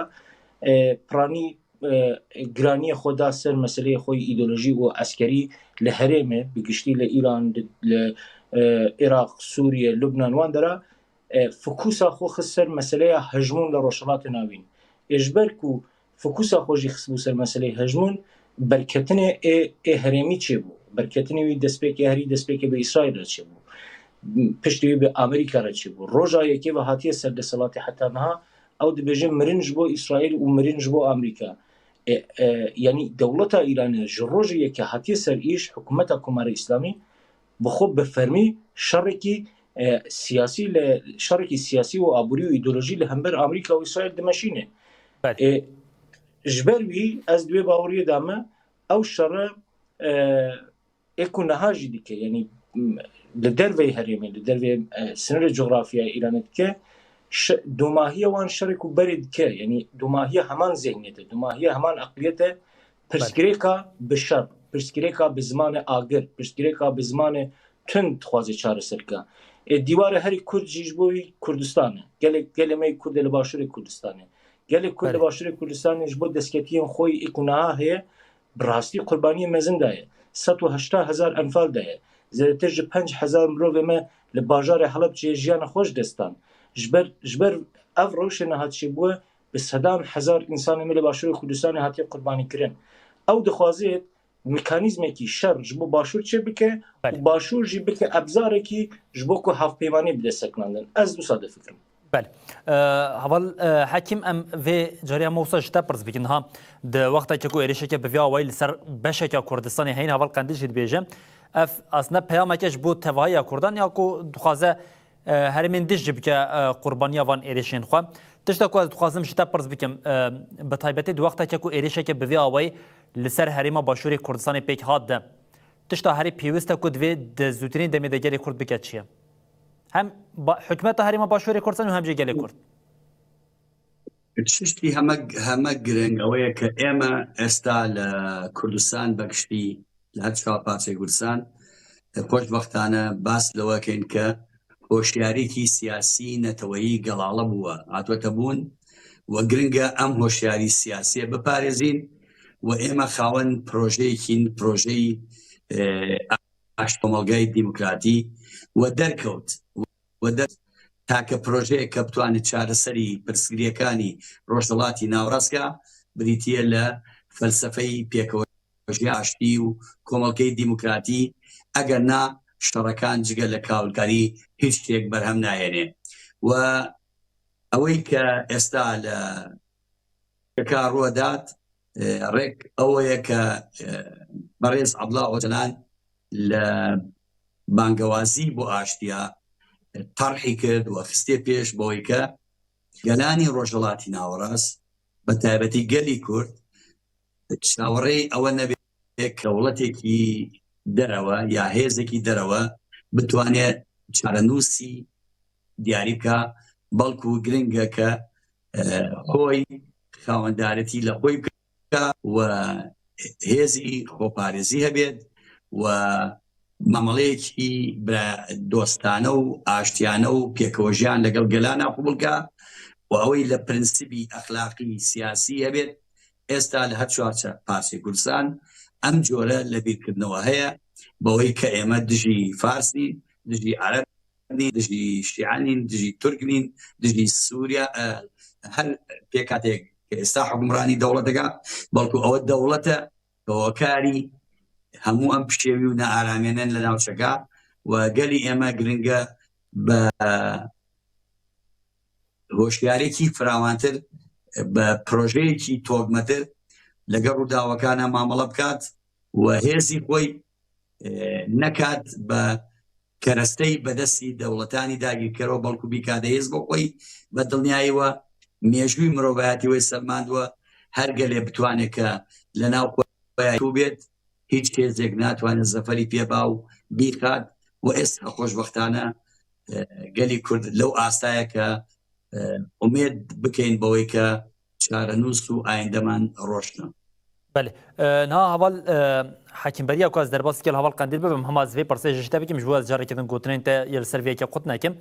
e, piranî, e, giraniyê xwe da ser meseleyê xwe yê îdeolojî û eskerî li herêmê, bi giştî li Îran, li, li, e, Iraq, Sûriye, Lubnan, wan dera, e, fokusa xwe xist ser meseleya hejmûn li Rojhilatê Navîn. Ê ji ber ku fokusa xwe jî xistbû ser meseleyê hejmûn, berketinê ê, ê herêmî çêbû. Berketinê wî destpêkê herî destpêkê bi Îsraîl re çêbû. Piştî wî bi Amerîka re çêbû. Roja yekê ve hatiye ser desthilatê heta niha, ew dibêje mirin ji bo Îsraîl û mirin ji bo Amerîka. E, e, yanî dewleta Îranê ji rojê yekê hatiye ser îş, hikûmeta Komarê Îslamî, bi xwe bi fermî şerekî, e, siyasî li, şerekî siyasî û aborî û îdeolojî li hember Amerîka û Îsraîl dimeşîne. Belê. E, ji ber wî ez di wê baweriyê de me, ew şere, e, ê ku niha jî dike, yanî, m, li derveyê herêmê, li derveyê, e, sinirê cografyayê Îranê dike, şe-, domahiya wan şerê ku berê dike, yanî domahiya heman zihniyete, domahiya heman eqliyete, Belê. Pirsgirêka bi şer, pirsgirêka bi zimanê agir, pirsgirêka bi zimanê tund dixwaze çareser bike. Ê, dîwara herî kurt jî ji bo wî Kurdistan e. Gelek, gelê me yê Kurd ê li Başûrê Kurdistanê. Gelê Kurd li Belê. Başûrê Kurdistanê ji bo destketiyên xwe yê ku niha heye, bi rastî qurbaniyê mezin daye. Sed û heşta hezar enfal daye. Zêdetir ji penc hezar mirovê me li bajarê Helebçeyê jiyana xwe ji dest dan. Ji ber, ji ber ev rewşê niha çêbûye, bi sedan hezar însanê me li Başûrê Kurdistanê hatiye qurbanîkirin. Ew dixwaze mekanîzmekî şer ji bo Başûr çêbike Belê. û Başûr jî bike ebzarekî ji bo ku hevpeymanî bide sekinandin. Ez wisa difikirim. Belê. E, Heval, e, Hekîm, em vê carê hema wisa ji te pirs bikin. Ha, di wextekê ku êrişeke bi vî awayî li ser beşeke Kurdistanê heyîn, Heval Qendîl jî dibêje, ev aslinde peyameke ji bo tevahiya Kurdan ya ku dixwaze e, herêmên dij jî bike, e, qurbaniya van êrişên xwe. Tişta ku ez dixwazim ji te pirs bikim, e, bi taybetî di wextekê ku êrişeke bi vî awayî li ser herêma Başûrê Kurdistanê pêk hat de, tişta herî pêwist e ku divê di zûtirîn demê de gelê Kurd bike çi ye? Hem ba-, hikûmeta herêma Başûrê Kurdistanê û hem jî gelê Kurd. Tiştî heme, heme giring ew ye ke ême êsta li Kurdistan, bi giştî li her çar parçeyê Kurdistan, e, xweşbextane bas lewe kein ke hoşyarîkî siyasî neteweyî gelale bûwe, hatwete bûn. We giring e em hoşyarî siyasiyê biparêzîn û ême xawen projeyekîn, projeyî, e, aşt komelgayê demokratî we derkewt. We der-, take projeyeke bitwane çareserî pirsgirêkanî Rojhilatî Navrast ka, bidîtiye li felsefeyî pêkewejiya aştî û komelkeyî demokratî, eger na şerekan cige li kawilkarî hiç ştêk berhem nayêne. We ewey ke êsta li Ka rû dat, e, rêk ew ye ke, e, berêz Abdullah Ocalan li bangewazî bo aştiya, e, terhî kir û xistê pêş bo wê ke gelanî Rojhilatî Nawerast, bi taybetî gelî Kurd, çaverêyî ewe nebe ke dewletekî derewe ya hêzekî derewe bitwane çarenûsî diyarî bike, belkû giring e ke, e, xwe xawendaretî li xwe bike û hêzî xweparêzî hebêt û مامەڵەیەکی برا دۆستانە و ئاشتیانە و پێکەوە ژیان لەگەڵ گەلانە قوبڵکە و ئەوەی لە پرنسیبی ئەخلاقی سیاسی هەبێت. ئێستا لە هەر چوارچە پارچەی کوردستان ئەم جۆرە لە بیرکردنەوە هەیە، بەوەی کە ئێمە دژی فارس نین، دژی عەرەب نین، دژی شیعە نین، دژی تورک نین، دژی سووریا، ئە، هەر پێکاتێک کە ئێستا حکومڕانی دەوڵەتەکە، بەڵکو ئەوە دەوڵەتە کە هۆکاری هەموو ئەم پشێوی و نەئارامێنن لە ناوچەکە و گەلی ئێمە گرنگە بە هۆشیارێکی فراوانتر، بە پرۆژەیەکی تۆکمەتر لەگەڵ ڕووداوەکانە مامەڵە بکات و هێزی خۆی، ئێ، نەکات بە کەرەستەی بەدەستی دەوڵەتانی داگیرکەرەوە، بەڵکو بیکاتە هێز بۆ خۆی. بە دڵنیاییەوە مێژووی مرۆڤایەتی وەی سەلماندووە، هەر گەلێ بتوانێت کە لە ناو خۆی تو بێت، هیچ هێزێک ناتوانێت زەفەری پێبا و بیخات. و ئێستا خۆشبەختانە، ئێ، گەلی کورد لەو ئاستایە کە، ئێ، ئومێد بکەین بەوەی کە چارەنووس و ئایندەمان ڕۆشنە. بەێ. ئێ، نها هەواڵ، ئێ، حەکیم بەریا کو ئەز دەرباز کێل هەواڵ قەندیل ببم، هەما ئەز vê pirsê ji te bikim, ji bo ez carekê din gotinên te yê li ser vê yekê qut nekim.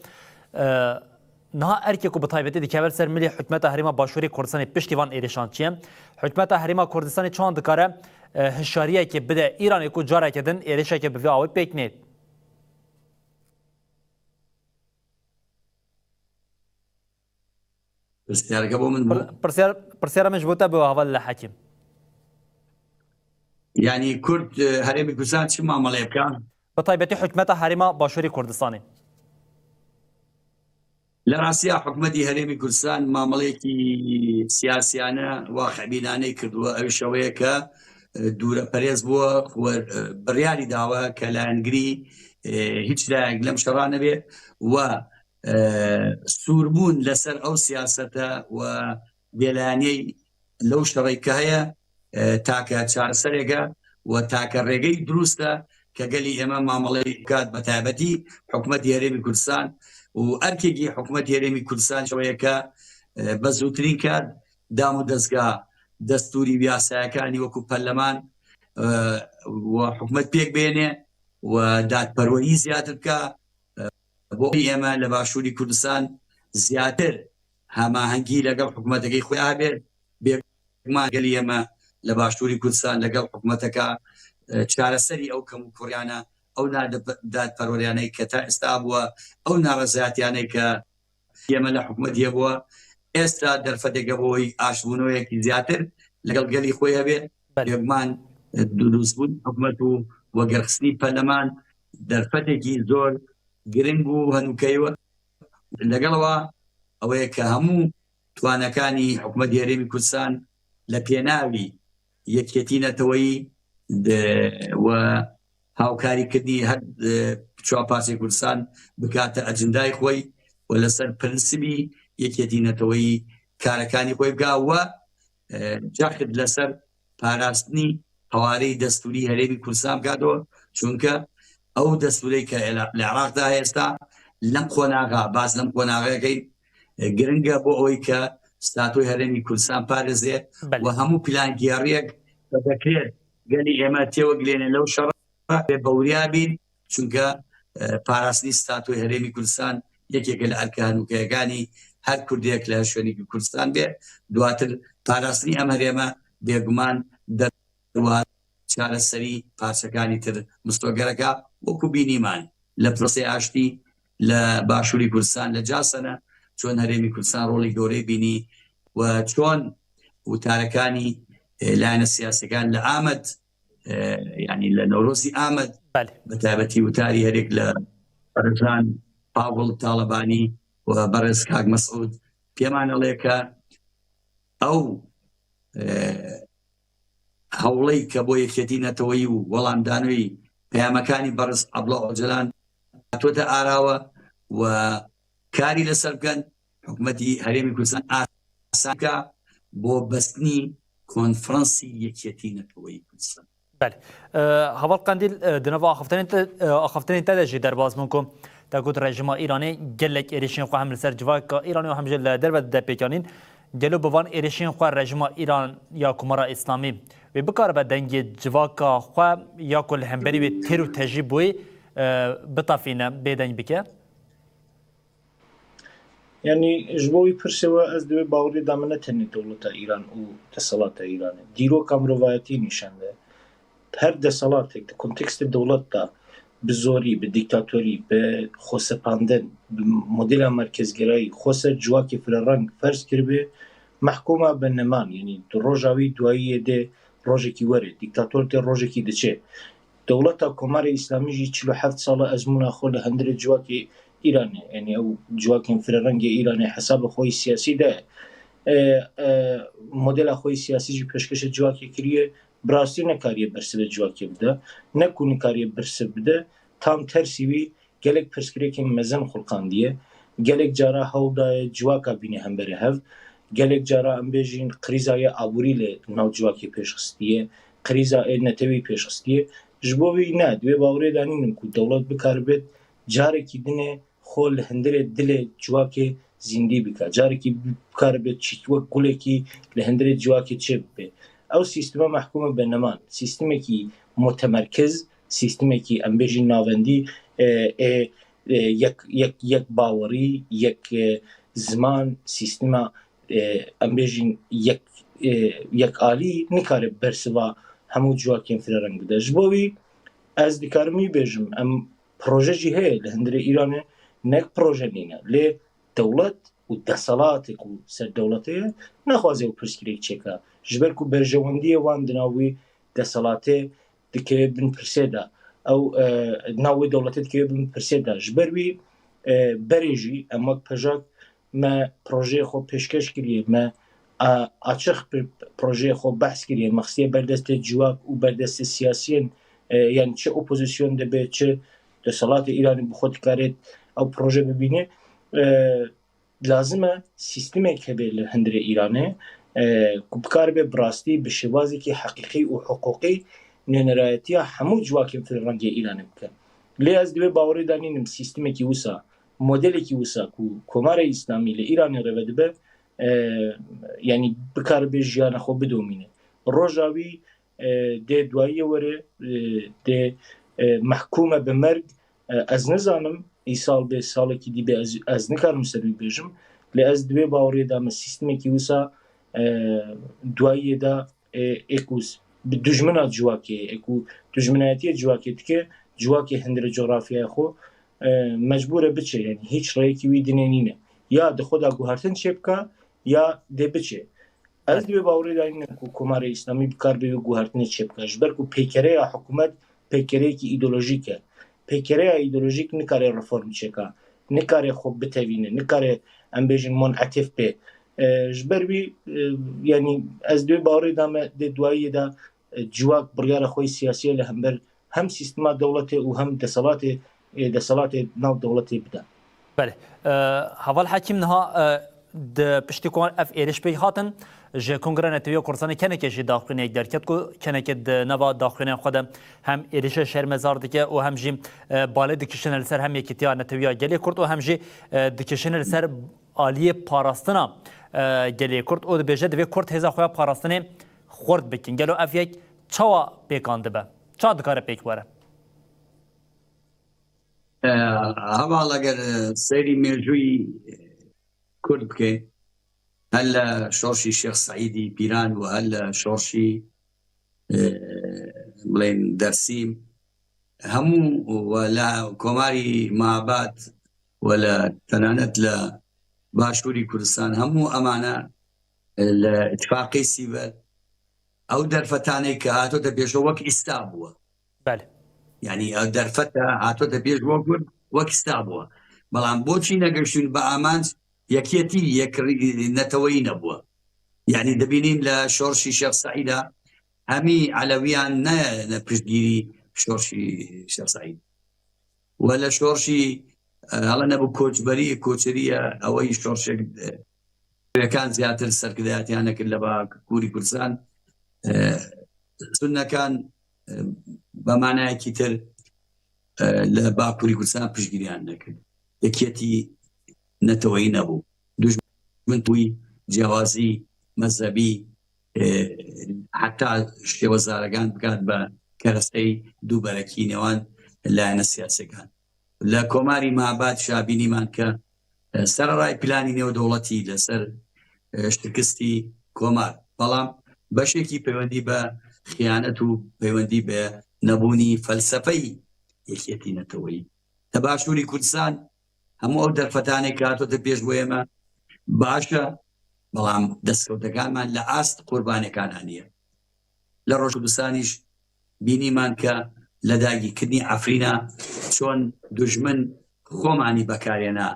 ئێ، نها ئەرکێک و بە تایبەتی دکەوێت سەر ملی حکومەتە هەرێما باشووری کوردستانی پشتی van êrişan çi ye? حکومەتە هەرێما کوردستانی çand dikare، ئێ، هشارiyekê bide Îranê ku carekê din êrişekê bi vê awê pêk nêt. پرسیارەکە بۆ من بوو؟ پر-، پرسیار، پرسیارە من ji bo te bi heval li Hekîm. یعنی کورد، ئێ، هەرێمی کوردستان چی مامەڵەیە بکە؟ بە تایبەتی حکومەتە هەرێما باشووری کوردستانی. لە ڕاستیا حکومەتی هەرێمی کوردستان مامەڵەیەکی سیاسیانە واقعبینانەی کردووە، ئەویش ئەوەیە کە، ئێ، دوورە پەرێز بووە و، ئێ، بڕیاری داوە کە لایەنگری، ئێ، هیچ لایەک لەم شەڕانە بێ و، ئێ، سووربوون لەسەر ئەو سیاسەتە و بێلایەنەی لەو شەڕەی کە هەیە، ئێ، تاکە چارەسەرێکە و تاکە ڕێگەی دروستە کە گەلی ئێمە مامەڵەی بکات، بە تایبەتی حکومەتی هەرێمی کوردستان و ئەرکێکی حکومەتی هەرێمی کوردستان شەوەیە کە، ئێ، بە زووترین کات دام و دەستگا دەستوری و یاسایەکانی وەکو پەرلەمان، ئێ، و حکومەت پێک بێنێ و دادپەروەری زیاتر بکە. بۆ ئێمە لە باشووری کوردستان زیاتر هەماهەنگی لەگەڵ حکومەتەکەی خۆی هەبێت. بێگومان گەلی ئێمە لە باشووری کوردستان لەگەڵ حکومەتەکە، ئێ، چارەسەری ئەو کەم و کوڕیانە، ئەو نادەپ-، دادپەروەریانەی کە تا ئێستا بووە، ئەو ناڕەزایەتیانەی کە ئێمە لە حکومەت هەبووە، ئێستا دەرفەتێکە بۆی ئاشتبوونەوەیەکی زیاتر لەگەڵ گەلی خۆی هەبێت. بەێ. بێگومان دروستبوون حکومەت و وەگەرخستنی پەرلەمان دەرفەتێکی زۆر گرنگ و هەنووکەیوە. لەگەڵەوە ئەوەیە کە هەموو توانەکانی حکومەتی هەرێمی کوردستان لە پێناوی یەکێتی نەتەوەیی، ئێ، و هاوکاریکردنی هەر، ئێ، چوار پارچەی کوردستان بکاتە ئەجندای خۆی و لەسەر پرنسیبی یەکێتی نەتەوەیی کارەکانی خۆی بکا و، ئێ، جەخت لەسەر پاراستنی قەوارەی دەستوری هەرێمی کوردستان بکاتەوە، چونکە ئەو دەستورەی کە ئێلا-، لە عێراقدا ئێستا لەم قۆناغا، باز لەم قۆناغەکەی، ئێ، گرنگە بۆ ئەوەی کە ستاتۆی هەرێمی کوردستان پارێزێ بەێ. و هەموو پیلانگێڕیەک کە دەکرێت گەلی ئێمە تێوەگلێنێ لەو شەڕە بێ بەوریا بین، چونکە، ئێ، پاراستنی ستاتۆی هەرێمی کوردستان یەکێکە لە ئەرکە هەنووکەیەکانی هەر کوردێک لە هەر شوێنێکی کوردستان بێ. دواتر پاراستنی ئەم هەرێمە بێگومان دەروات چارەسەری پارچەکانی تر مستۆگەرەکە، وەکو بینیمان لە پرۆسەی ئاشتی لە باشووری کوردستان لە جاسەنە، چۆن هەرێمی کوردستان ڕۆڵی گەورەی بینی و چۆن وتارەکانی، ئێ، لایەنە سیاسەکان لە ئامەد، ئێ، یعنی لە نەورۆزی ئامەد، بەێ. بە تایبەتی وتاری هەرێک لە بەرزان پاڤڵ تاڵەبانی و بەڕێز کاک مەسعود، پێمان ئەڵێ کە ئەو، ئێ، هەوڵەی کە بۆ یەکێتی نەتەوەیی و وەڵامدانەوەی پەیامەکانی بەڕێز عەبدوڵا ئۆجەلان هاتووەتە ئاراوە و کاری لەسەر بکەن، حکومەتی هەرێمی کوردستان ئاسان بکا بۆ بەستنی کۆنفرانسی یەکێتی نەتەوەیی کوردستان. بەێ. ئێ، هەواڵ قەندیل، ئێ، di nav axaftinên te, ئێ، axaftinên te de jî derbas bûn ku te got rejîma Îranê gelek êrişên xwe hem li ser civaka Îranê û hem jî li derve dide pêkanîn. Gelo bi van êrişên xwe rejîma Îran ya Komara Îslamî wê bikaribe dengê civaka xwe ya ku li hemberî wê têr û tejî bûyî e, bitefîne, bêdeng bike? Yanî ji bo wî pirsê we ez di wê bawerê de me ne tenê dewleta Îran û deselata Îran e. Dîroka mirovayetî nîşan de. Her deselatek di kontekstê dewlet de bi zorî, bi dîktatorî, bi xwesepandin, bi modela merkezgerayî xwe ser civakê firereng ferz kiribe, mehkûma be neman, yanî di roja wî duayiyê de rojekî were, dîktator tê rojekî diçe. Dewleta Komarê Îslamî jî çil û heft sal e ezmûna xwe li hundirê civakê Îranê, yanî ew civakên firerengê Îranê hesabê xwe yî siyasî de, e, e, modela xwe yî siyasî jî pêşkêşê civakê kiriye, bi rastî nekariye bersiv civakê bide. Ne ku nikariye bersiv bide, tam tersî wî gelek pirsgirêkên mezin xulqandiye. Gelek cara hewl daye civaka bîne hemberê hev. Gelek cara em bêjin krîza yê aborî li nav civakê pêşxistiye, krîza ê netewî pêşxistiye. Ji bo wî ne, di wê bawerê de nînim ku dewlet bikaribe carekî dinê xwe li hundirê dilê civakê zîndî bike. Carekî bikaribe çîk wek gulekî li hundirê civakê çêbibe. Ew sîstema mehkûm e be neman. Sîstemekî mutemerkiz, sîstemekî em bêjin navendî, e, ê, e, yek, yek, yek bawerî, yek, e, ziman, sîstema, e, em bêjin yek, e, yek alî nikare bersiva hemû civakên firereng bide. Ji bo wî ez dikarim wî bêjim, em proje jî heye li hundirê Îranê, nek proje nîne. Lê dewlet û deselatê ku ser dewletê ye, naxwaze ew pirsgirêk çêka. Ji ber ku berjewendiyê wan di nav wî deselatê dikeve bin pirsê de. Ew, e, di nav wê dewletê dikeve bin pirsê de. Ji ber wî, e, berê jî em wek pejak me projeyê xwe pêşkeş kiriye, me, a, açix bi projeyê xwe behs kiriye, me xistiye berdestê civak û berdestê siyasiyên, e, yani çi opozîsyon de be, çi deselatê Îranê bi xwe dikare ew proje bibîne. E, lazim e sîstemek hebe li hundirê Îranê, e, ku bikaribe bi rastî bi şêwazekî heqîqî û hiqûqî nûnerayetiya hemû civakên firrengê Îranê bike. Lê ez di wê bawerê de nînim sîstemekî wisa, modelekî wisa ku Komarê Îslamî li Îranê rêve dibe, e, yanî bikaribe jiyana xwe bidomîne. Roja wî, e, dê duayiyê were, e, dê, e, mehkûm e bi merg. E, ez nizanim, îsal bê, salekî dî bê, ez, ez nikarim ser wî bêjim. Lê ez di wê bawerê de me sîstemekî wisa, e, duayiyê de, e, ê ku s-, bi dijmina civakê, ê ku dijminayetiyê civakê dike, civakê hundirê cografyaya xwe, e, mecbûr e biçe, yanî hîç rêyekî wî dinê nîne. Ya di xwe de guhertin çêbika, ya dê biçe. Ez Belê. di wê bawerê de nînim ku Komarê Îslamî bikaribe wê guhertinê çêbike. Ji ber ku peykereya hikûmet peykereyekî îdeolojîk e. Peykereya îdeolojîk nikare reform çêka, nikare xwe bitevîne, nikare, em bêjin, munetîf bê. E, ji ber wî, e, yanî ez di wê bawerê de me dê duayiyê de, e, civak biryara xwe yê siyasî ye li hember hem sîstema dewletê û hem deselatê, e, deselatê nav dewletê bide. Belê. E, Heval Hekîm, niha, e, di piştî ku ev êriş pêk hatin, ji Kongreya Netewî ya Kurdistanê kenekê jî daxuyaniyek derket ku kenekê di nava daxuyaniya xwe de hem êrişê şermezar dike û hem jî, e, balê dikişîne li ser hem yekîtiya netewî ya gelê Kurd û hem jî, e, dikişîne li ser aliyê parastina, e, gelê Kurd û dibêje, divê Kurd hêza xwe ya parastinê xurt bikin. Gelo ev yek çawa pêkan dibe? Ça dikare pêk were? E, heval, eger, e, seyrî mêjûyî, e, Kurd bike, her li şorşî Şêx Seîdî Pîran û her li şorşî, e, bilên Dersîm, hemû we li Komarî Mehabad we li tenanet li Başûrî Kurdistan, hemû emane, e, li îtifaqê sîvil, ew derfetanê ke hatote pêşo wek îsta bûwe. Belê. Yanî ew derfeta hatote pêş wek, wek îsta bûwe. Belam boçî negiştîn bi amanc yekiyetî, yek neteweyî nebûwe. Yanî dibînîn li şorşî Şêx Seîda hemî Elewiyan ne, ne piştgîrî şorşî Şêx Seîd. We li şorşî, e, hala ne bi koçberî, koçerî ye, eweyî şorşek, e, Kurdekan ziyadtir serkidayetiyan nekir li Bakurî Kurdistan. E, Sunnekan, e, bi manayekî tir, e, li Bakurî Kurdistan piştgiriyan nekir. Yekiyetî neteweyî nebû. Dijmin wî ciyawazî mezhebî, e, heta şêwezaregan bikat bi keresteyî dûberekî nêwan, لایەنە سیاسیەکان. لە کۆماری مابادشا بینیمان کە، ئە، سەرەڕای پلانی نێودەوڵەتی لەسەر، ئە، شکستی کۆمار، بەڵام بەشێکی پەیوەندی بە خیانەت و پەیوەندی بە نەبوونی فەلسەفەی یەکێتی نەتەوەیی. لە باشووری کوردستان هەموو ئەو دەرفەتانێک کە هاتووەتە پێش بۆ ئێمە باشە، بەڵام دەستکەوتەکانمان لە ئاست قوربانەکانە نییە. لە ڕۆژ کوردستانیش بینیمان کە لە داگیرکردنی عەفرینە چۆن دوژمن خۆمانی بەکارێنا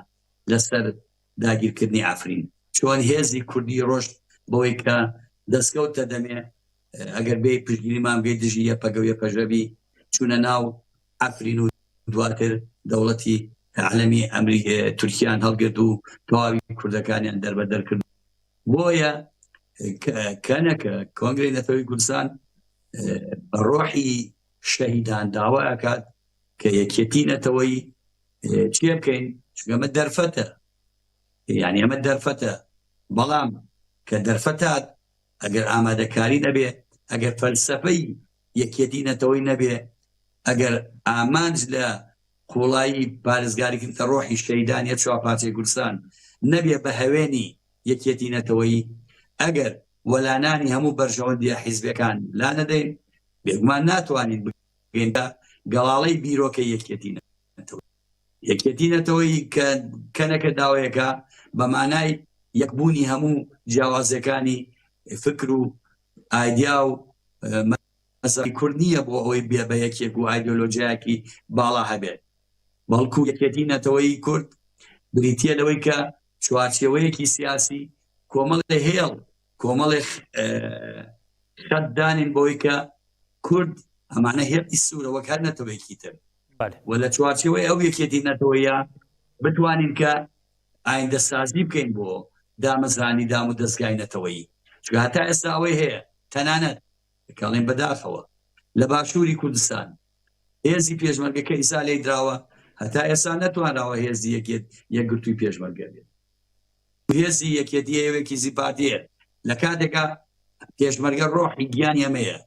لەسەر داگیرکردنی عەفرین، چۆن هێزی کوردی ڕۆژ بەوەی کە دەستکەوتە دەمێ، ئەگەر بێ پشتگیریمان بێ دژی یەپەگە و یەپەژەبی چوونە ناو عەفرین و دواتر دەوڵەتی عەلەمی ئەمری-، تورکیان هەڵگرت و تەواوی کوردەکانیان دەربەدەر کرد. بۆیە کە-، کەنەکە کۆنگرەی نەتەوەی کوردستان، ئە، بە ڕۆحی شەهیدان داوا ئەکات کە یەکێتی نەتەوەی، ئە، چیە بکەین؟ چونکە ئەمە دەرفەتە. یعنی ئەمە دەرفەتە. بەڵام کە دەرفەت هات، ئەگەر ئامادەکاری نەبێ، ئەگەر فەلسەفەی یەکێتی نەتەوەی نەبێ، ئەگەر ئامانج لە قوڵایی پارێزگاریکردنە ڕۆحی شەیدان یە چوار پارچەی کوردستان نەبێ بە هەوێنی یەکێتی نەتەوەیی، ئەگەر وەلانانی هەموو بەرژەوەندیە حیزبەکان لا نەدەین، بێگومان ناتوانین بگەین بە گەڵاڵەی بیرۆکەی یەکێتی نەتەوەیی. یەکێتی نەتەوەیی کە کەنەکە داوەیەکە بە مانای یەکبوونی هەموو جیاوازیەکانی فکر و ئایدیا و، ئە، مەسەلەی کورد نییە بۆ ئەوەی بێ بە یەکێک و ئایدیۆلۆژیایەکی باڵا هەبێت، بەڵکو یەکێتی نەتەوەیی کورد بریتیە لەوەی کە چوارچێوەیەکی سیاسی، کۆمەڵی هێڵ، کۆمەڵی خ-، ئە، خەت دانین بۆی کە کورد ئەمانە هێڵی سوورە وەک هەر نەتەوەیەکی تر. بەڵێ. و لە چوارچێوەی ئەو یەکێتی نەتەوەیە بتوانین کە ئایندە سازی بکەین بۆ دامەزرانی دام و دەستگای نەتەوەیی. چونکە هەتا ئێستا ئەوەی هەیە تەنانەت کاڵێن بەداخەوە لە باشووری کوردستان هێزی پێشمەرگە کە ئیسا لێی دراوە، هەتا ئێستا نەتوانراوە هێزی یەکێت یەکگرتووی پێشمەرگە بێت. هێزی یەکێتی هەیە و یەکێتی پارتی هەیە. لە کاتێکا پێشمەرگە ڕۆحی گیانی ئەمەیە.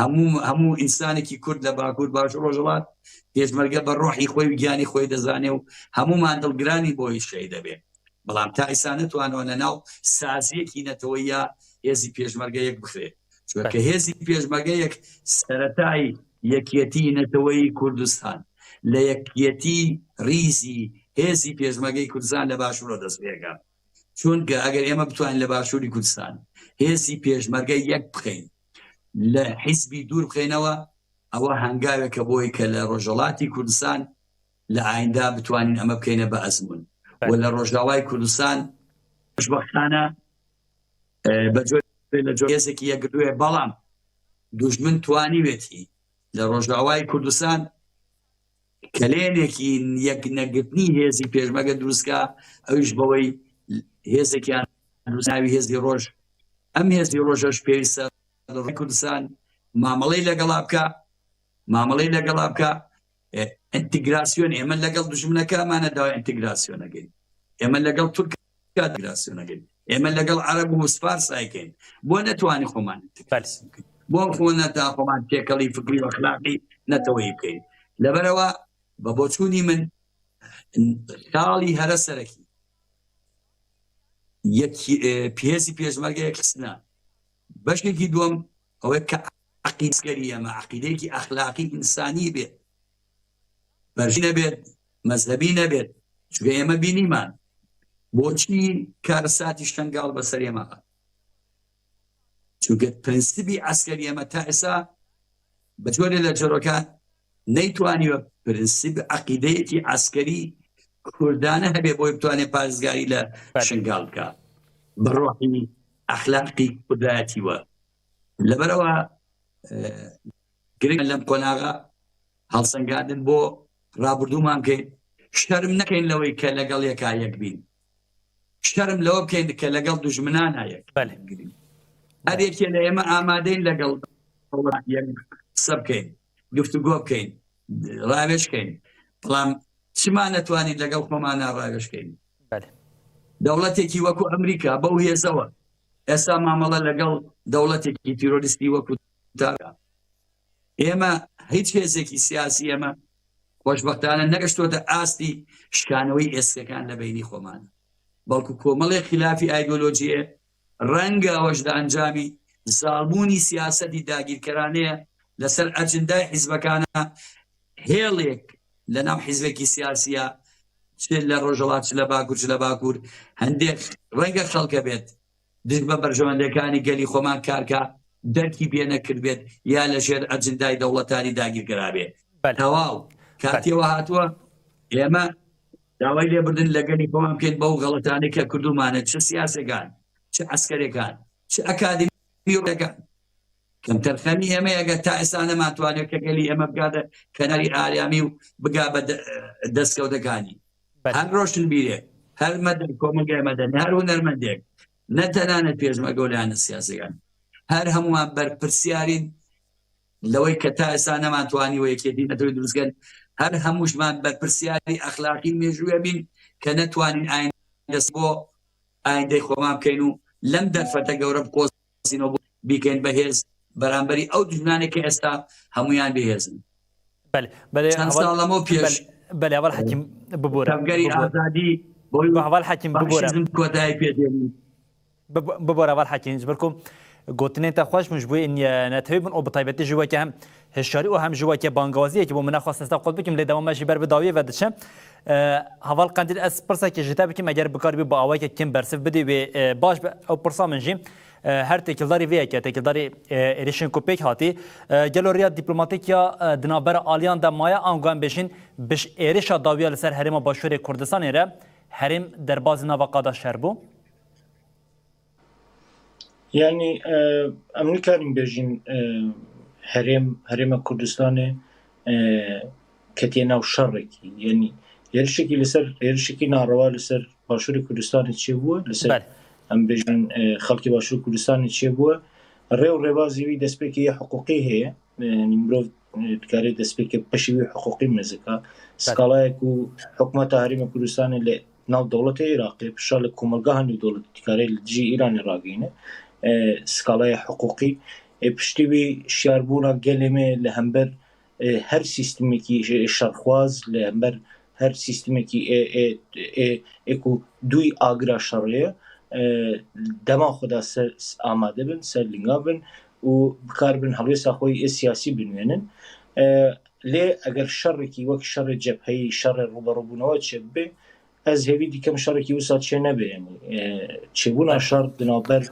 هەموو، هەموو ئینسانێکی کورد لە باکوور، باش، ڕۆژهەڵات، پێشمەرگە بە ڕۆحی خۆی و گیانی خۆی دەزانێ و هەموومان دڵگرانی بۆی شەهید دەبێ. بەڵام تا ئیسا نەتوانەوە لە ناو سازیەکی نەتەوەیە هێزی پێشمەرگە یەک بخرێ. چونکە بەڵێ. هێزی پێشمەرگە یەک سەرەتای یەکێتی نەتەوەی کوردستان لە یەکێتی ریزی هێزی پێشمەرگەی کوردستان لە باشوورە دەست پێکا. چونکە ئەگەر ئێمە بتوانین لە باشووری کوردستان هێزی پێشمەرگە یەک بخەین، لە حیزبی دوور بخەینەوە، ئەوە هەنگاوێکە بۆی کە لە ڕۆژهەڵاتی کوردستان لە ئایندا بتوانین ئەمە بکەینە بە ئەزموون. بەڵێ. و لە ڕۆژاوای کوردستان خوشبەختانە، ئە، بە جۆرێ لە جۆر هێزێکی یەکگرتووە، بەڵام دوژمن توانیوێتی لە ڕۆژاوای کوردستان کەلێنێکی یەک نەگرتنی هێزی پێشمەرگە دروستکە، ئەویش بەوەی هێزێکیان دروست ناوی هێزی ڕۆژ. ئەم هێزی ڕۆژەش پێویستە لە ڕووی کوردستان مامەڵەی لەگەڵا بکە، مامەڵەی لەگەڵا بکە، ئە، ئینتیگراسیۆن، ئێمە لەگەڵ دوژمنەکەمانە داوای ئینتیگراسیۆنەکەین. ئێمە لەگەڵ تورکا ئینتیگراسیۆنەکەین. ئێمە لەگەڵ عەرەب و سپارس ئایکەین. بۆ نەتوانی خۆمان ئینتیگراسیۆن بکەین؟ بۆ خۆ نەتا خۆمان تێکەڵی فکری و ئەخلاقی نەتەوەیی بکەین؟ لەبەرەوە بە بۆچوونی من خاڵی هەرە سەرەکی یەکی، ئێ، هێزی پێشمەرگە یەک خستنە. بەشێکی دووەم ئەوەیە کە عەقیدە عەسکەری ئەمە، عەقیدەیەکی ئەخلاقی ئینسانی بێت. بەرژی نەبێت، مەزهەبی نەبێت. چونکە ئێمە بینیمان بۆچی کارەساتی شەنگاڵ بەسەر ئێمە هات. چونکە پرنسیبی عەسکەری ئێمە تا ئێستا بە جۆرێ لە جۆرەکان نەیتوانیوە پرنسیب عەقیدەیەکی عەسکەری کوردانە هەبێ بۆی بتوانێت پارێزگاری لە بەڵێ. شنگال بکە بە ڕۆحی ئەخلاقی کوردایەتیوە. لەبەرەوە، ئە، گرنگ لەم قۆناغە هەڵسەنگاندن بۆ ڕابردوومان بکەین. شەرم نەکەین لەوەی کە لەگەڵ یەکا یەک بین. شەرم لەوە بکەین کە لەگەڵ دوژمنانە یەک بەڵێ. بگرین. هەر یەکێ لە ئێمە ئامادەین لەگەڵ یەک قسە بکەین، گفتوگۆ بکەین، ڕاوێژ بکەین. بەڵام چما نەتوانین لەگەڵ خۆمانە ڕاوێژ بکەین؟ بەڵێ. دەوڵەتێکی وەکو ئەمریکا بەو هێزەوە ئێستا مامەڵە لەگەڵ دەوڵەتێکی تیرۆریستی وەکو تاکە. ئێمە هیچ هێزێکی سیاسی ئێمە خۆشبەختانە نەگەشتووەتە ئاستی شکانەوەی ئێسکەکان لە بینی خۆمان، بەڵکو کۆمەڵێک خلافی ئایدۆلۆژیە، ڕەنگە ئەوەش لە ئەنجامی زاڵبوونی سیاسەتی داگیرکەرانەیە لەسەر ئەجندای حیزبەکانە. هێڵێک لە ناو حیزبێکی سیاسیە، چ لە ڕۆژەڵات، چ لە باکوور، چ لە باکوور، هەندێک ڕەنگە خەڵکە بێت دژ بە بەرژەوەندەکانی گەلی خۆمان کارکە دەرکی پێ نەکرد بێت، یا لە ژێر ئەجندای دەوڵەتانی داگیرکەرا بێت. بەلێ. تەواو. کاتیەوە هاتووە، ئێمە داوای لێبردن لە گەلی خۆمان بکەین بەو غەڵەتانەی کە کردومانە، چ سیاسەکان، چ عەسکەرەکان، چ ئەکادمی ڕێگان. کەم تەرخەمی ئێمە یەگە تا ئێستا نەماتوانێت کە گەلی ئێمە بگاتە کەناری ئارامی و بگا بە دە-، دەستکەوتەکانی. بەلێ. هەر ڕۆشنبیرێک، هەر مەدەر، کۆمەلگای مەدەنی، هەر هونەرمەندێک، نە تەنانەت پێشمەرگە و لایەنە سیاسەکان، هەر هەمووان بەرپرسیارین لەوەی کە تا ئێستا نەمانتوانی و یەکێتی نەتەوەی دروستکەن. هەر هەمووشمان بەرپرسیاری ئەخلاقی مێژوویە بین کە نەتوانین ئایندە بۆ ئایندەی خۆمان بکەین و لەم دەرفەتە گەورە بقۆزینەوە، بۆ بیکەین بە هێز بەرامبەری ئەو دوژمنانێک کە ئێستا هەمویان بەهێزن. بەلێ، بەلێ، چەند هەواڵ-، ساڵ لەمەو پێش، بەلێ، بەلێ، هەواڵ حەکیم، ببورە، تەڤگەری ببورە. ئازادی بۆی بە هەواڵ حەکیم، ببورە. فاشیزم کۆتایی پێ دێنی. بب-، ببورە، هەواڵ حەکیم، ji ber ku gotinên te xweş bûn, ji bo yên, e, netewî bin û bi taybetî ji weke hem hişyarî û hem ji weke bangawaziyekî bo min nexwest esta qut bikim, lê dema me jî ber bi dawiyê ve diçe. E, Heval Qendîl, ez pirsekê ji te bikim, eger bikaribî bi awayeke kêm bersiv bidî wê, e, baş be, ew pirsa min jî, e, her têkildarî vê yekê, têkildarî, e, êrişên ku pêk hatî, e, gelo riya dîplomatîk ya, e, di navbera aliyan de maye, ango em bêjin bi ş-, êrişa dawiya li ser herêma Başûrê Kurdistanê re herêm derbazî nava qada şer bû? Yanî, e, em nikarin bêjin, e, herêm, herêma Kurdistanê, e, ketiye nav şerekî. Yanî, êrişekî li ser, êrişekî narewa li ser Başûrê Kurdistanê çêbûye, li ser, Belê. em bêjin, e, xelkê Başûrê Kurdistanê çêbûye. Rê û rêbazê wî destpêkê yê hiqûqî heye. E, yanî mirov, e, dikare destpêkê peşî wî hiqûqî mezika. Belê. Skalayek ku hikûmeta Herêma Kurdistanê li nav dewletê Iraqê, pişa li komelgeha nêwdewletî dikare li dijî Îranê ragihîne, e, skalaya hiqûqî. E, piştî wî şiyarbûna gelê me li hember, e, her sîstemekî, e, şerxwaz, li hember her sîstemekî ê, ê, ê, ê ku dûyî agira şerê ye, e, dema xwe de ser, amade bin, ser linga bin û bikaribin helwêsta xwe yê siyasî binwênin. E, Lê eger şerekî wek şerê cepheyî, şerê rûberûbûnewe çêbibe, ez hêvî dikim şerekî wisa çênebe. Yanî, e, çêbûna Belê. şer di navber,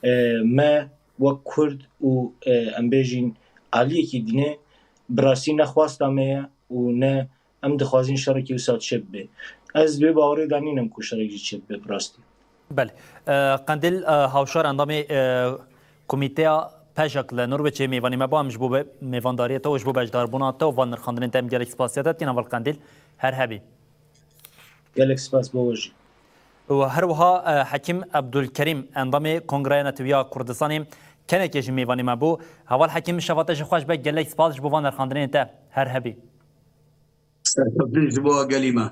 e, me wek Kurd û, e, em bêjin aliyekî dinê bi rastî ne xwesta me ye û ne em dixwazin şerekî wisa çêbibe. Ez di wê bawerê de nînim ku şerek jî çêbibe bi rastî. Belê. E, Qendîl, e, Hawşar, endamê, e, Komîteya PJAK li Norwêçê mêvanî me bû. Em ji bo be-, mêvandariyê te û ji bo beşdarbûna te û van nirxandinên te em gelek spasiya te dikîn, Heval Qendîl. Her hebî. Gelek spas bo we jî. Û her wiha, e, Hekîm Ebdulkerîm, endamê Kongreya Netewî ya Kurdistanê, kenekê jî mêvanî me bû. Heval Hekîm, şeva te jî xweş be, gelek spas ji bo van nirxandinên te. Her hebî. Serkeftin ji bo gelî me.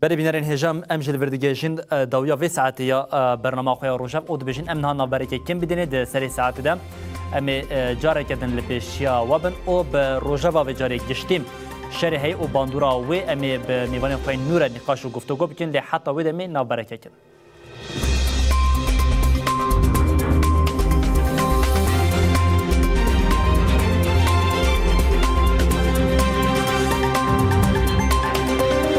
Belê bînerên hêja, em jî li vir digihêjin, e, dawiya vê saetê ya, e, bernama xwe ya rojav û dibêjin em niha navberekê kêm bidînê di serê saetê de. Em ê, e, careke din li pêşiya we bin û bi rojeva vê carê giştî şerê heyî û bandora wê em ê bi mêvanên xwe yên nû re nîqaş û guftûgo bikin, lê heta wê demê navbereke kin.